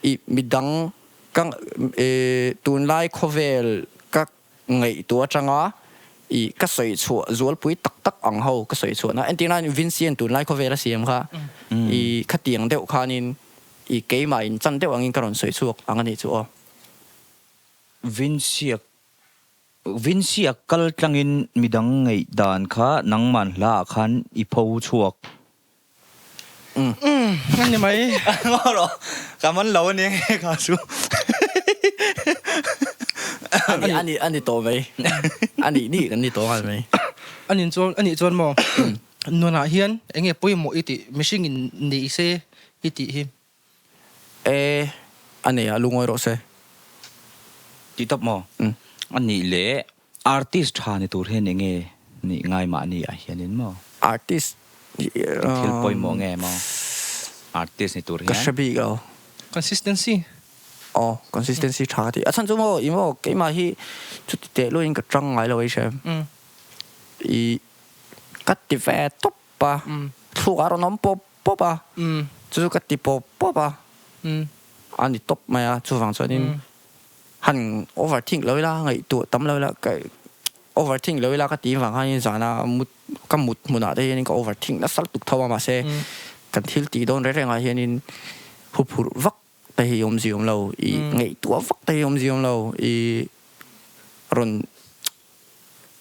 i midang ka tunlai khawvel ka ngaihtuah atanga i ka sawi chhuah zualpui tak tak ang ho ka sawi chhuahna entirna Vincian tunlai khawvel a siam kha i khatiang deuh khanin i keimah in chan deuh angin ka rawn sawi chhuak ang a nih chu aw. Vincia Vincia kal tlangin midang ngaih dan kha nangman hla ah khan i pho chhuak. Umm a ni mai. Ngaw rawh ka man lo a ni nge kha chu. A ni a ni tawh mai. A nih nih kan ni tawh nghal mai. A nih chuan a nih chuan maw nunah hian eng nge pawimawh i tih mihring in nei se i tih hi. E, a nei a, lungawi rawh se. Tih tawp maw? A nih leh artist tha ni tur hian enge nih ngai mahni ah hianin maw? Artist Thil pawimawh nge maw? Artist ni tur hian. Ka hre bik lo. Consistency. Aw, consistency tha ka ti. A chhan chu maw, i maw keimah hi chuti teh luain ka tang ngai lo ei hre. I ka ti ve tawp a, thluk a rawn awm pawp pawp a, chu chu ka ti pawp pawp a, a ni tawp mai a, chuvang chuanin han overthink lo ila, ngaihtuah tam lo ila, ka overthink lo ila ka tih vang khanin zana mut ka mut hmunah te hianin ka overthink nasa lutuk tho a, mahse kan thil tih dawn reng rengah hianin huphurh vak te hi awmzia awm lo, i ngaihtuah vak te hi awmzia awm lo, i rawn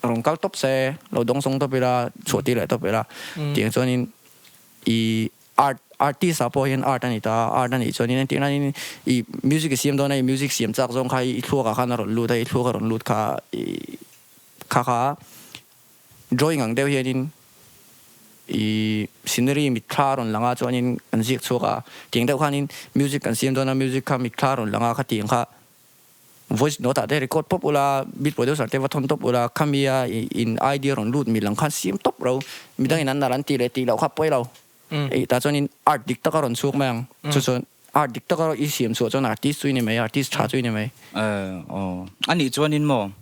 rawn kal tawp se, lo dawng sawng tawp ila, chhuah tir leh tawp ila tiang chuanin i art artist ah pawh hian art a ni ta a, art a nih chuanin entir nain i music i siam dawn a, i music siam chak zawng kha i thluak ah khan a rawn lut a, i thluak a rawn lut kha i kha kha drawing ang deuh hianin i scenery mitthla a rawn lang a chuanin an ziak chhuak a, tiang deuh khanin music kan siam dawn a, music kha mitthla a rawn lang a khatiang kha Voice note ah te record pawp ula, beat producer te va thawn tawp ula, khami a in idea rawn lut mil ang khan siam tawp ro, midang in an nalh an tih leh tih loh kha pawi lo. Ei tah chuan in art dik tak a rawn chhuak mai ang. Chu chuan art dik tak a i siam chhuah chuan artist chu i ni mai, artist tha chu i ni mai. Aw a nih chuan in maw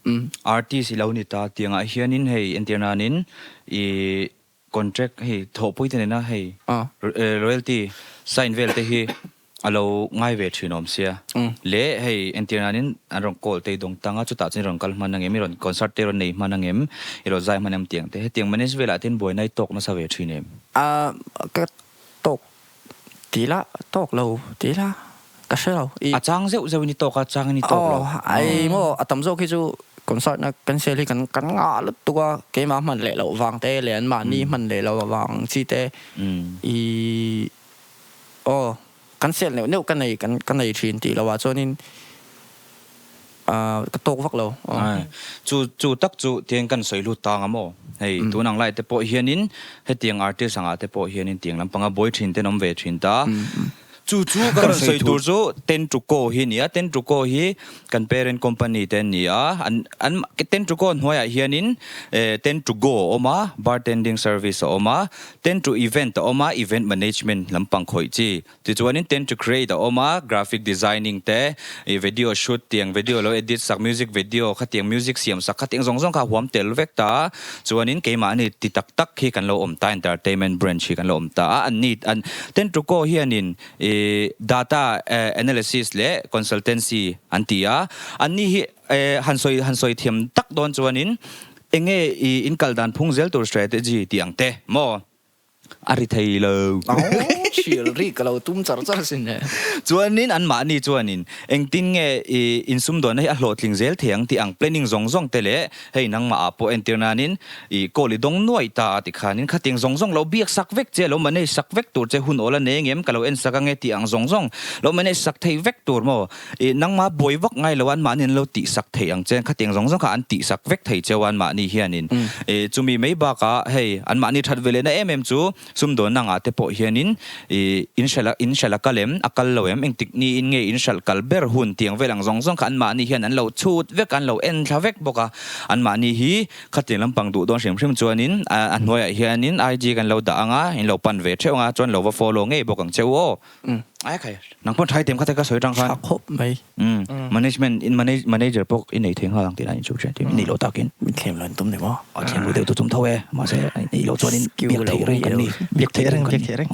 artist i lo ni ta tiangah hian in hei entir nan in i Contract hei thawhpui te nena hei royalty sign vel te hi a lo ngai ve thin awm sia le hei entir nanin an rawn call te i dawng tang a chutah chuan i rawn kal hman angem i rawn concert te i rawn nei hman angem i rawn zai hman em tiang te hetiang manage velah te hian buaina i tawk nasa ve thin em? A ka tawk ti la tawk lo ti la ka hre lo i. A chang zeuh zeuhin i tawk a changin i tawk lo. Aw ai maw a tam zawk hi chu concert na cancel hi kan kan ngah lutuk a keimah hman leh loh vang te leh an mahni hman leh loh avang chi te i aw cancel neuh neuh ka nei kan ka nei thin tih loh ah chuanin Ka tawk vak lo. Chu chu tak chu tiang kan sawi lut tang a maw? Hei tun ang lai te pawh hianin hetiang artist angah te pawh hianin tiang lampanga buai thin ten awm ve thin ta. Chu chu ka rawn sawi tur chu Ten to Go hi a ni a, Ten to Go hi kan parent company te an ni a, an an Ten to Go hnuaiah hianin Ten to Go a awm a, bartending service a awm a, Ten to Event a awm a, event management lampang khawih chi. Tichuanin Ten to Create a awm a, graphic designing te, ih video shoot tiang, video lo edit sak, music video khatiang, music siam sak khatiang zawng zawng kha a huam tel vek ta a. Chuanin keimahni ti tak tak hi kan lo awm ta, entertainment branch hi kan lo awm ta a. An ni an Ten to Go hianin ih data analysis leh consultancy an ti a. An ni hi han sawi han sawi thiam tak dawn chuanin enge ih in kal dan phung zel tur strategy tih ang te maw? A ri thei lo. Thial ri ka lo tum char char sin e. Chuanin anmahni chuanin engtin nge i insumdawnna hi a hlawhtling zel thei ang tih ang planning zawng zawng te leh hei nangmah ah pawh entir nanin i call i dawng nuai ta a tikhanin khatiang zawng zawng lo biak sak vek che lo manage sak vek tur che hun awl a nei ngem ka lo en sak ange tih ang zawng zawng lo manage sak thei vek tur maw i nangmah buai vak ngai lo anmahni an lo tih sak thei ang che khatiang zawng zawng kha an tih sak vek thei cheu a anmahni hianin i chumi mai bakah hei anmahni that ve lehna em em chu Sumdawnna ngah te pawh hianin i inhralh a inhralh a kal em, a kal lo em, engtik niin nge inhralh kal ber hun tiang vel ang zawng zawng kha anmahni hian an lo chhut vek a, an lo en thla vek bawk a. Anmahni hi khatiang lampang duh dawn hrim hrim chuanin a hnuaiah hianin IG kan lo dah ang a, in lo pan ve theuh ang a, chuan lo va follow ngei bawk ang che u aw. Ai khai, nang pawn tha i tem kha te ka sawi tang khan. Tha khawp mai. Umm, management in manage manager pawh i nei thei nghal ang tih lai in chu hriat in i neih loh takin. Min thlem lo an tum ni maw? A thlem lo deuh chu tum tho e, mahse i neih loh chuanin biak theih reng kan ni. Biak theih reng, biak theih reng.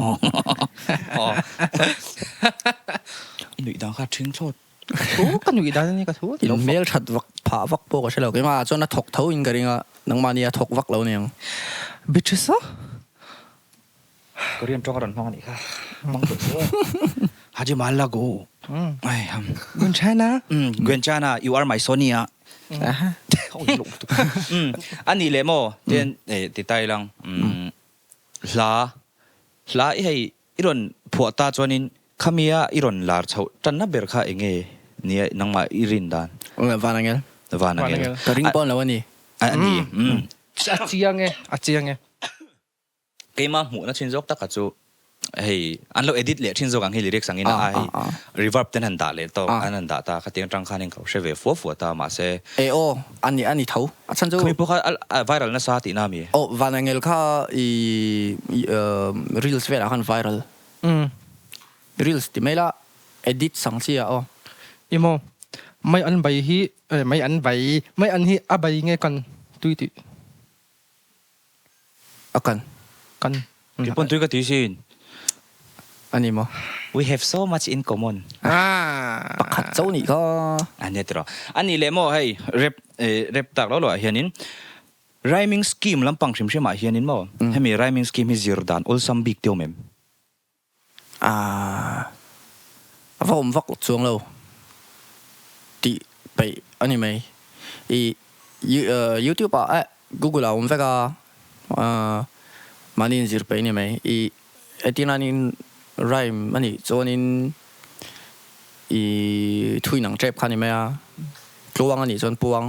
I nuih dan kha ṭhing thlawt. Ka thu ka nuih dan a ni ka thu. In hmel ṭhat vak phah vak pawh ka hre lo. Keimah ah chuan a thawk tho in ka ring a, nangmahni a thawk vak lo aniang. Bitches a? Korean tawng a rawn hmang a nih kha. Hmang tawh chu. Haji Malago. Ai ham. Gwenchana. Gwenchana, you are my Sonia. A nih leh maw? Tian ti tai lang. Hla. Hla i hei i rawn phuah ta chuanin khamia i rawn lar chhoh tanna ber kha enge nia nangmah i rin dan? Vanangel. Vanangel. Ka ring pawn lo a ni. A ni. A chiang e. A chiang e. Keimah hmuhna thin zawk taka chu hei an lo edit leh thin zawk ang hi lyrics angin a hei reverb ten han dah leh tawk an han dah ta khatiang atang khanin ka lo hre ve fua fua ta mahse E aw a ni a ni tho a chhan chu Khami pawh kha a viral nasa tihna ami? Aw Vanangel kha i reels velah khan viral reels ti mai la edit sang chi ah aw. I maw mai an bai hi mai an bai mai an hi a bai nge kan tui tih. A kan. Kan. Kei pawn tui ka ti sin. A ni maw? We have so much in common. Pakhat chauh nih kha. A nia tiraw. A nih leh maw hei rap rap tak lo lo ah hianin rhyming scheme lampang hrim hrim ah hianin maw hemi rhyming scheme hi zir dan awlsam bik te awm em? A va awm vak chuang lo tih peih a ni mai. I YouTube ah eh Google ah a awm vek a, mahni inzir peih a ni mai. I entirnanin rhyme a nih chuanin i thui nang tep kha a ni mai a, tluang a nih chuan puang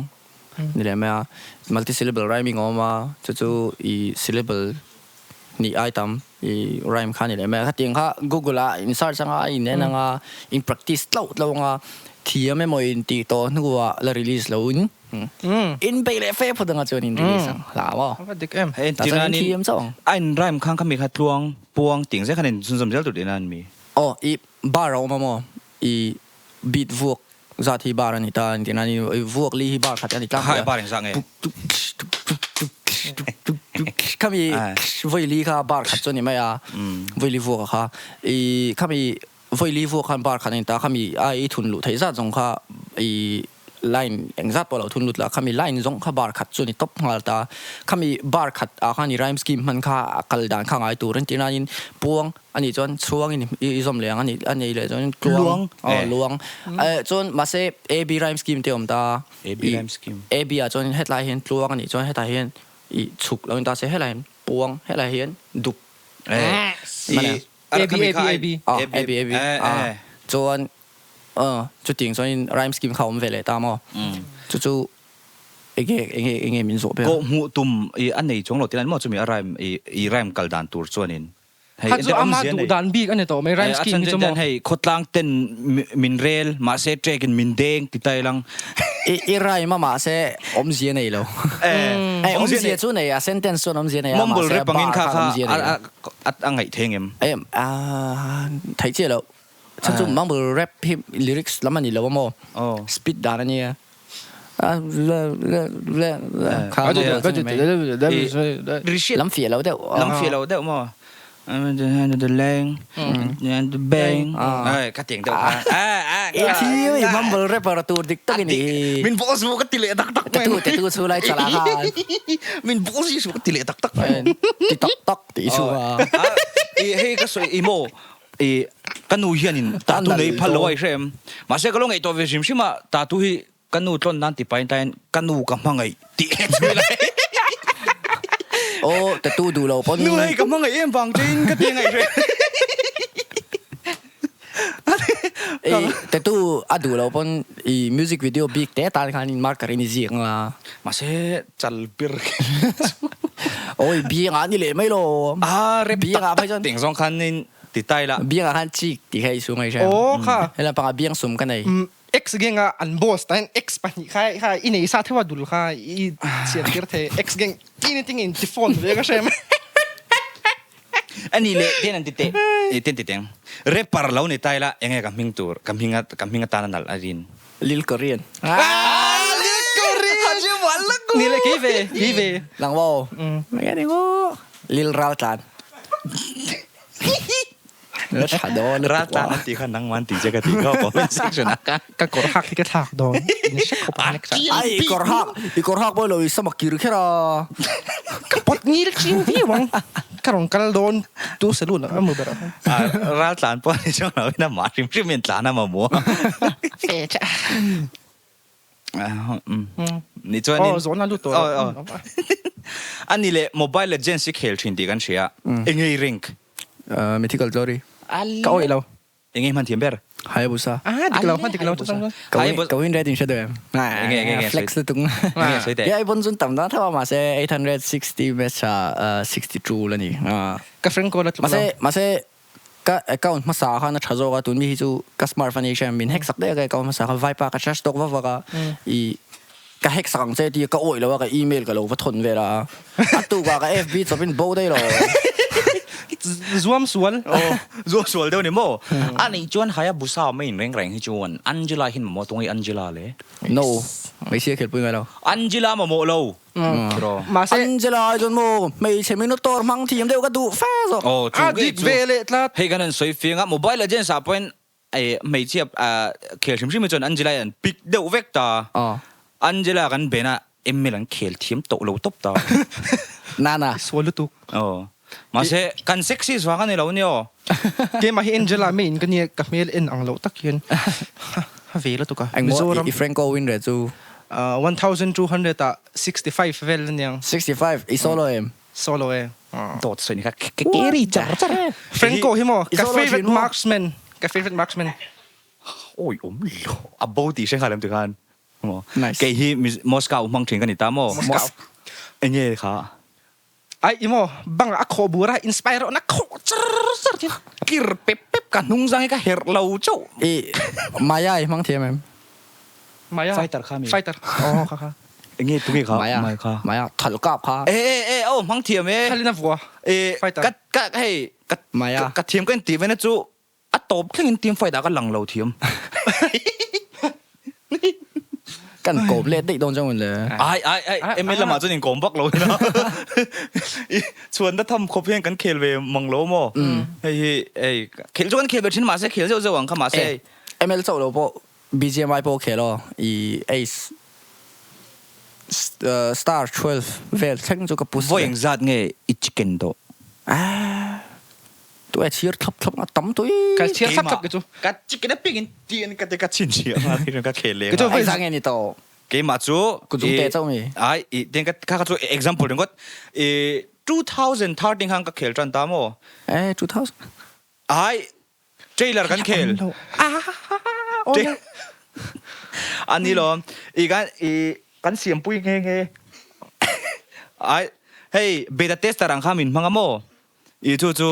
a ni leh mai a. Multi syllable rhyming a awm a, chu chu i syllable Nih ai tam i rhyme kha ni leh mai a. Khatiang kha Google ah in search anga in en anga in practice tlauh tlauh anga thiam emaw in tih tawh hnuah la release lo in in beih leh fe phawt anga chuan in release ang hla maw. A va dik em. Hei Tah chuan in tihnanin thiam chauh ang. a in rhyme khan khami kha tluang puang ting zel khan in chhunzawm zel tur tihna an mi. Aw i bar a awm a maw i beat vuak zat hi bar a ni ta an tihna a ni. Vuak li hi bar khat a ni tlangpui a. Bar engzah nge? Khami vawi li kha bar khat chu a ni mai a, vawi li vuak a kha. I khami vawi li vuak khan bar khat a ni ta, khami a i thun luh theih zat zawng kha i line engzat pawh lo thun lut la, khami line zawng kha bar khat chu a ni tawp nghal ta. Khami bar khat ah khan i rhyme scheme hman kha a kal dan kha ngai tur an tih nain puang A nih chuan chhuang in i zawm leh ang a nih a nih leh chuan tluang aw luang eh chuan mahse A B rhyme scheme te a awm ta A B rhyme scheme A B ah chuan hetlai hian tluang a nih chuan hetah hian i chhuk lo in ta se helai hian puang helai hian dup eh A B A B A B aw A B A B a chuan aw chutiang chuan in rhyme scheme kha a awm ve leh ta maw chu chu Enge enge enge min zawh ber. Kawh hmuh tum i a nei chuang lo tih lai maw chumi a rhyme i i rhyme kal dan tur chuanin hei Kha chu ama duh dan bik a ni tawh mai rhyme scheme hi chu maw. Hei khawtlang ten min rel mahse trek in min deng ti ta ilang. I i rhyme a mahse awmzia nei lo. Eh awmzia chu nei a sentence chuan awmzia nei a Mumble mahse rap angin bar kha khan kha awmzia nei lo. a a ngaih thei ngem. Em a theih chiah loh. Chhan chu mumble rap hi lyrics lam a ni lo a maw speed dan a nia. Lam fiah lo deuh. Lam fiah lo deuh maw? Leng beng ka tiang deuh kha. I thiu i mumble rapper tur dik tak i ni hi. Min boss mu ka ti leh tak tak mai. Tattoo tattoo chu lai chalah khan. Min boss hi su ka ti leh tak tak mai. Ti tak tak tih chu a. I hei ka sawi i maw i ka nu hianin tattoo nei phal lo a i hre em. Mahse ka lo ngaihtuah ve hrim hrim a tattoo hi Ka nu tlawn nan ti pain tain ka nu ka hmangaih tih he chu ila. Aw tattoo duh lo pawn. Nu hei ka hmangaih em vang chein ka ti ngaih hreh. Ei tattoo a duh lo pawn i music video bik te tan khan in marker in i ziak anga. Mahse chal bir khi chu. Aw i biang ah ni leh mai lo. A rep tak tak teng zawng khan in ti tai la. Biang ah khan chik tih kha i su ngaih hreh. Aw kha. Helam pangah biang sum ka nei. X gang a an boss ta hian X pahnih kha kha i nei sa theuh a dul kha i chhiat tir thei X gang anything in ti phone ve ka hre mai. Ani leh ten an ti teh i ten ti teng rapper lo ni ta ila enge ka hming tur ka hming a ka hming atana nalh a rin. Lil Korean. Aaa Lil Korean ni leh kei ve kei ve. Nang maw? Enge ni maw? Lil Raltlan. Ral tlan an tih kha nangmah an tih che ka tih kha comment section ah khan. Ka kawr hak hi ka thlak dawn in hre khawp ang next ah. Ai i kawr hak i kawr hak pawh lo i sama kir kher a. Ka pawt ngil ching viau ang ka rawn kal dawn tu saloon ah a mu ber ah. Ral tlan pawh ni chuang lo in amah hrim hrim in tlan a mamawh a. Ni chuanin Aw zawhna lut tawh lo. Ani leh Mobile Legends hi khel thin tih kan hria. Enge i rank? Mythical Glory. Ka awih lo. Enge i hman thiam ber? Hayabusa. Ah dik lo, hman dik lo. Ka win rate in hre deuh em? Enge enge enge Flex lutuk. Enge sawi teh. Ia i pawn chun tam dan tho a mahse 860 match ah 62 la ni. Ka friend call a tluk lo. Mahse mahse Ka account hmasa khan a tha zawk a, tun mi hi chu ka smart phone hi hriat min hack sak daih a ka account hmasa kha vaipa ka trash tawk vak vak a, i ka hack sak ang che tih ka awih lo a ka email ka lo va thawn vel a, a tukah ka FB chawpin bo daih lo. Zuam sual. Aw, zuam sual deuh ni maw? A nih chuan Hayabusa awm a in reng reng hi chuan Angela hian mamawh tung i Angela le. No, hmeichhia khelpui ngai lo. Angela mamawh lo. Mahse. Angela ai chuan maw hmeichhe minotaur hmang thiam deuh ka duh fe zawk. Aw chu A ngei dik chu. ve leh tlat. Hei kan han sawi fiang a, Mobile Legends ah pawhin hmeichhia khel hrim hrim hi chuan Angela hi an pick deuh vek ta. Angela kan ben a, ML an khel thiam tawh lo tawp ta. Nana. I sual lutuk. Aw. Mahse kan sexist vang a ni lo nia aw. Keimah hi Angela main ka nia, ka hmel en ang loh tak hian a ve lutuk a. Engmaw Mizoram. I Franco win reh chu? 1200 ah 65 vel a niang. 65 i solo em? Solo e. Dawt sawi ni kha keri char char. Franco hi maw I ka solo favorite thin maw? marksman, ka favorite marksman. Awi awm lo. A bo tih hre nghal em tikhan. Maw. Nice. Kei hi Moscow hmang thin ka ni ta maw? Moscow. Enge kha? Ai i maw bang a khawh bur a inspire na khawh char char thin. Kir pep pep ka hnung zang hi ka herh lo chauh. I Maya i hmang thiam em? Maya. Fighter kha mi. Fighter. Aw kha kha. Enge tunge kha? Maya. Maya kha. Maya thal kap kha. E e e aw hmang thiam e. Thalin a vua. E Fighter. ka ka hei ka Maya. ka thiam ka intih vena chu A tawp thlengin team fight ah ka lang lo thiam. Kan kawp let daih dawn chuan le. Ai ai ai ML lamah chuan in kawm vak lo ina. I chhuanna tham khawp hian kan khel ve mang lo maw. Hei hi hei khel chu kan khel ve thin mahse khel zeuh zeuh ang kha mahse hei. ML chauh lo pawh BGMI pawh khel aw i Ace Star 12 vel thleng chu ka push Vawi engzat nge i chicken tawh? Tu e chhir thlap thlap nga tam tui. Ka chhir thlap thlap ke chu. Ka chicken a ping in ti an ka te ka chin chhia nga ti ka khel le. Ke chu Ai za nge ni to. Keimah chu Ku chung te chau mi. Ai i ten ka kha chu example ringot i 2013 khan ka khel tan ta mo. Eh 2000. Ai trailer kan khel. Ani lo i kan i kan siam pui nge nge. Ai hei beta tester ang kha min hmang a mo. I chu chu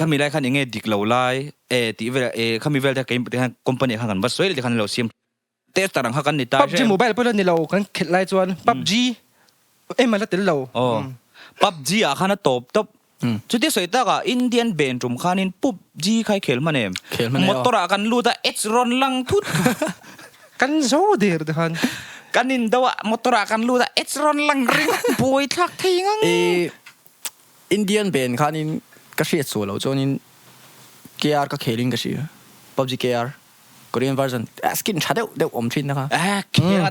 khami lai khan enge dik lo lai e tih vel e khami vel te kei te khan company khan kan va sawi te khan lo siam tester ang kha kan ni ta PUBG mobile pawh la ni lo kan khelh lai chuan PUBG em a la tel lo. Aw PUBG ah khan a tawp tawp chutia sawi tak ah Indian ben tum khanin PUBG kha i khel hman em motor ah kan lut a ads rawn lang thut kan zo der te khan kan in do a motor ah kan lut a ads rawn lang ringawt buai thlak thei ngang. Indian ben khanin Ka hriat sual loh chuanin KR ka khel in ka hria, PUBG KR, Korean version, skin tha deuh deuh awm thin na kha. Korean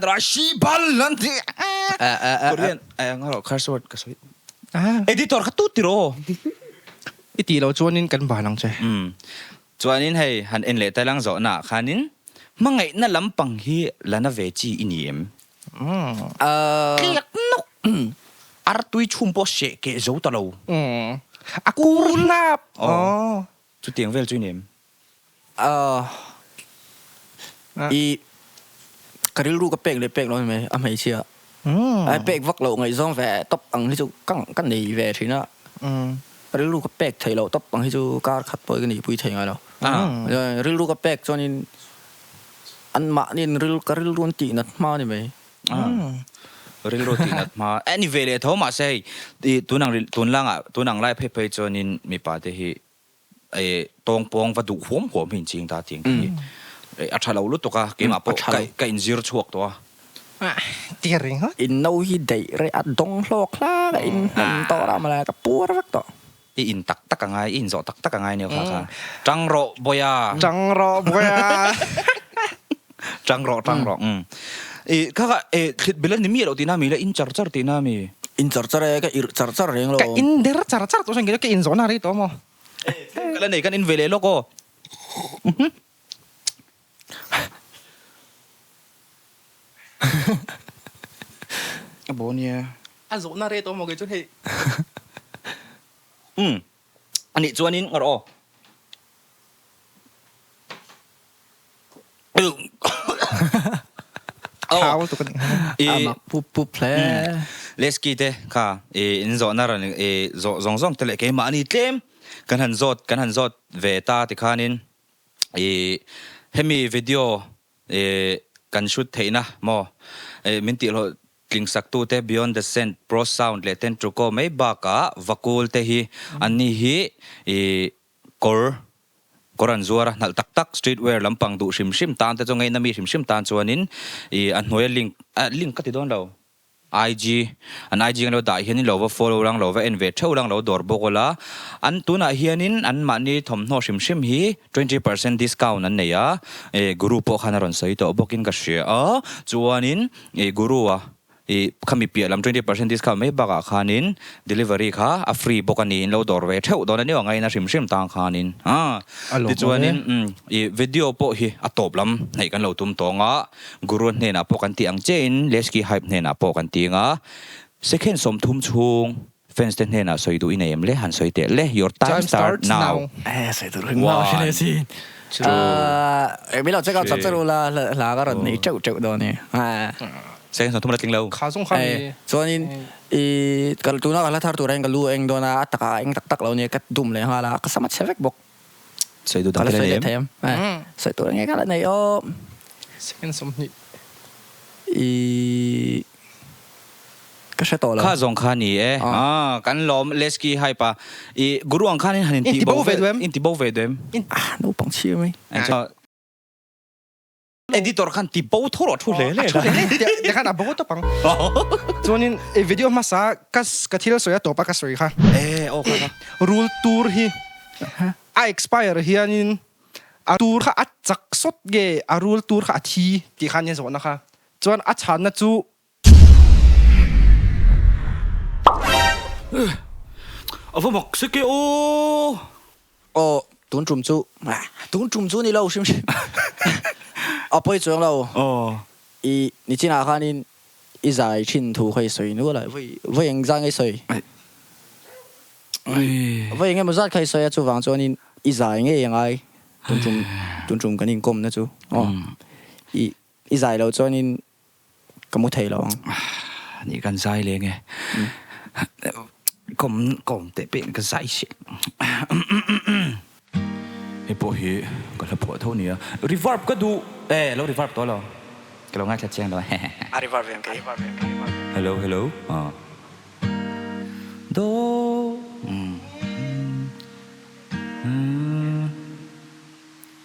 curse word ka sawi. Editor kha tut tiraw. I tih loh chuanin kan ban ang che. Chuanin hei han en leh ta lang zawhna ah khanin hmangaihna lampang hi la na ve chi i ni em? Tliak nawk artui chhum pawh seh keh zo ta lo. A kur hlap. Aw. Chutiang vel chu i ni em? I ka rilru ka pek leh pek lo a ni mai a hmeichhia. Ai pek vak loh ngaihzawng ve tawp ang hi chu ka nei ve thin a. Rilru ka pek theih loh tawp ang hi chu kar khat pawh hi ka neihpui thei ngai lo. Rilru ka pek chuanin anmahniin ka rilru an tihnat hma a ni mai. Rilru tihnat hma a ni ve leh tho mahse hei tunang tunlangah tunang lai phei phei chuanin mipa te hi tawng pawng va duh huam huam hi in ching ta tih ang hi a tha lo lutuk a keimah pawh ka inzir chhuak tawh a. Ti reng a. In no hi daih reh a dawng hlawk hlak a in hnem tawh ram a ka puar vek tawh. I in tak tak a ngai, i inzawh tak tak a ngai nia kha kha. Tang rawh Bawia. Tang rawh Bawia. Tang rawh, tang rawh. I kha kha e thlit bil a ni miah loh tihna mi le in char char tihna mi? In char char e, ka irh char char reng lo. Ka in der char char tawh chuan kei chu ka inzawhna rei tawh maw? E, tlem ka la nei kan in ve leh lawk aw. A bo nia. A zawhna rei tawh maw kei chu hei. Umm. Anih chuanin ngar aw. Thau tuk a nih A mak pup pup hle. Lesky te kha i in zawhna rawn i zawh zawng zawng te leh keimahni tlem kan han zawt kan han zawt ve ta tikhanin i hemi video i kan shoot theihna maw i min tihhlawh tling sak tute Beyond the Scent, Pro Sound leh Tentruco mai bakah Vakul te hi anni hi i Kawr, kawr an zuar a, hnalh tak tak, street wear lampang duh hrim hrim tan te chu ngaihna mi hrim hrim tan chuanin ih a hnuaia link, ah link ka ti dawn lo, IG, an IG an lo dah hianin lo va follow lang, lo va en ve theuh lang, lo dawr bawk ula, an tunah hianin an mahni thawmhnaw hrim hrim hi 20% discount an nei a, ih Guru pawh khan a rawn sawi tawh bawkin ka hria a, chuanin ih Guru a I khami piah lam 20% discount mai bakah khanin delivery kha a free bawk a ni, in lo dawr ve theuh dawn a ni aw ngaina hrim hrim tang khanin a. Tichuanin i video pawh hi a tawp lam hnaih kan lo tum tawng a, Guru hnenah pawh kan tih ang chiahin Lesky Hype hnenah pawh kan ti ang a, second 30 chhung fans te hnenah sawi duh i nei em le han sawi teh le, your time start now. Eh sawi tur hring hlauh hre leh sin. One, Min lo check out char char ula hla ka rawn nei teuh teuh dawn e. Second 30 la tling lo. Kha zawng kha mi. Chuanin i ka tuna ka hla thar turah hian ka lu a eng dawn a, a takah a eng tak tak lo nia ka dum leh nghal a, ka sam a chhe vek bawk. Sawi duh dang te la nei em? Sawi tur nge ka la nei aw. Second 20. I ka hre tawh lo. Kha zawng kha ni e. Aw kan lawm Lesky hype a. I guru ang khan in han inti bo ve inti bo ve duh em? Ah naupang chhir mai. Editor khan ti bo tho rawh thu hle hle. A thu hle hle tiah khan a bo tawp ang. Chuanin i video hmasa ka ka thil sawi a tawp a ka sawi kha. E aw kha kha. Rul tur hi a expire hianin a tur kha a chak sawt nge a rul tur kha a thi tih kha nia zawhna kha. Chuan a chhanna chu A va mak sek e aw! Aw, tun tum chu, tun tum chu ni lo hrim hrim. A pawi chuang lo. I nichinah khanin i zai thin thu kha i sawi nual a, vawi eng zat nge i sawi? Vawi eng emaw zat kha i sawi a, chuvang chuanin i zai ngei a ngai tun tum, tun tum kan inkawmna chu. Aw, i zai loh chuanin Ka mu thei lo ang. Nih kan zai leng e. Kawm kawm teh pek ka zai si. Hei pawh hi ka hla phuah tho nia. Reverb ka duh. E lo reverb tawh lo. Ka lo ngaithla chiang lo. A reverb em kei. Hello hello. Do.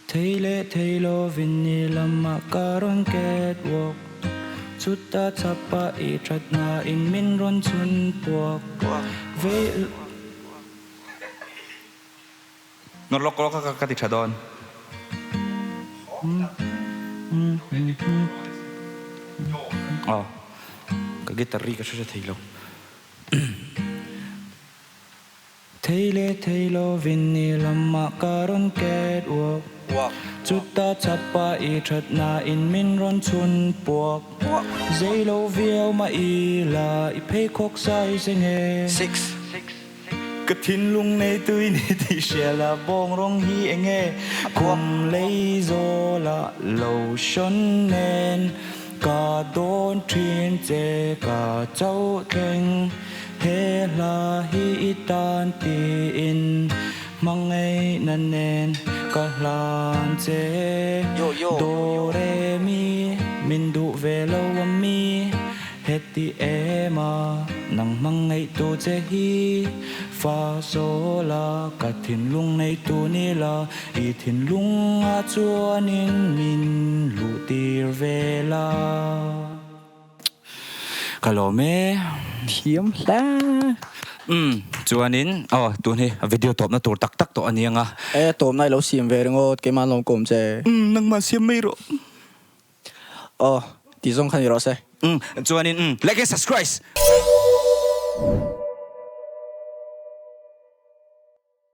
Thei leh thei lovin ni lamah ka rawn catwalk Chuta chhapa i that hnain min rawn chhun puak Vei. Nawr lawk lawk a ka ti tha dawn. Aw ka guitar ri ka hre hre thei lo. Thei leh thei lovin ni lamah ka rawn cat walk. Chuta chapa i thatna in min rawn chhun puak. Zei lo viau mah ila i pheikhawk size enge. Ka thinlung nei tui ni tih hria la bawng rawng hi enge khum lei zawla lotion nen ka dawn thin che ka chauh thleng he hla hi i tan tiin hmangaihna nen ka hlan che Dawre mi min duh ve lo a mi. Heti em a, nang hmangaihtu che hi fa saw la, ka thinlung neitu ni la, i thinlunga chuanin min luhtir ve la. Ka lawm e. Thiam hle. Umm, chuanin aw tun hi video tawpna tur tak tak tawh a ni ang a. E, tawpna i lo siam ve ringawt, keimah an lawm kawm che. Umm, nangmah siam mai rawh. Aw, tih zawng kha ni rawh se. Umm, chuanin umm, like and subscribe.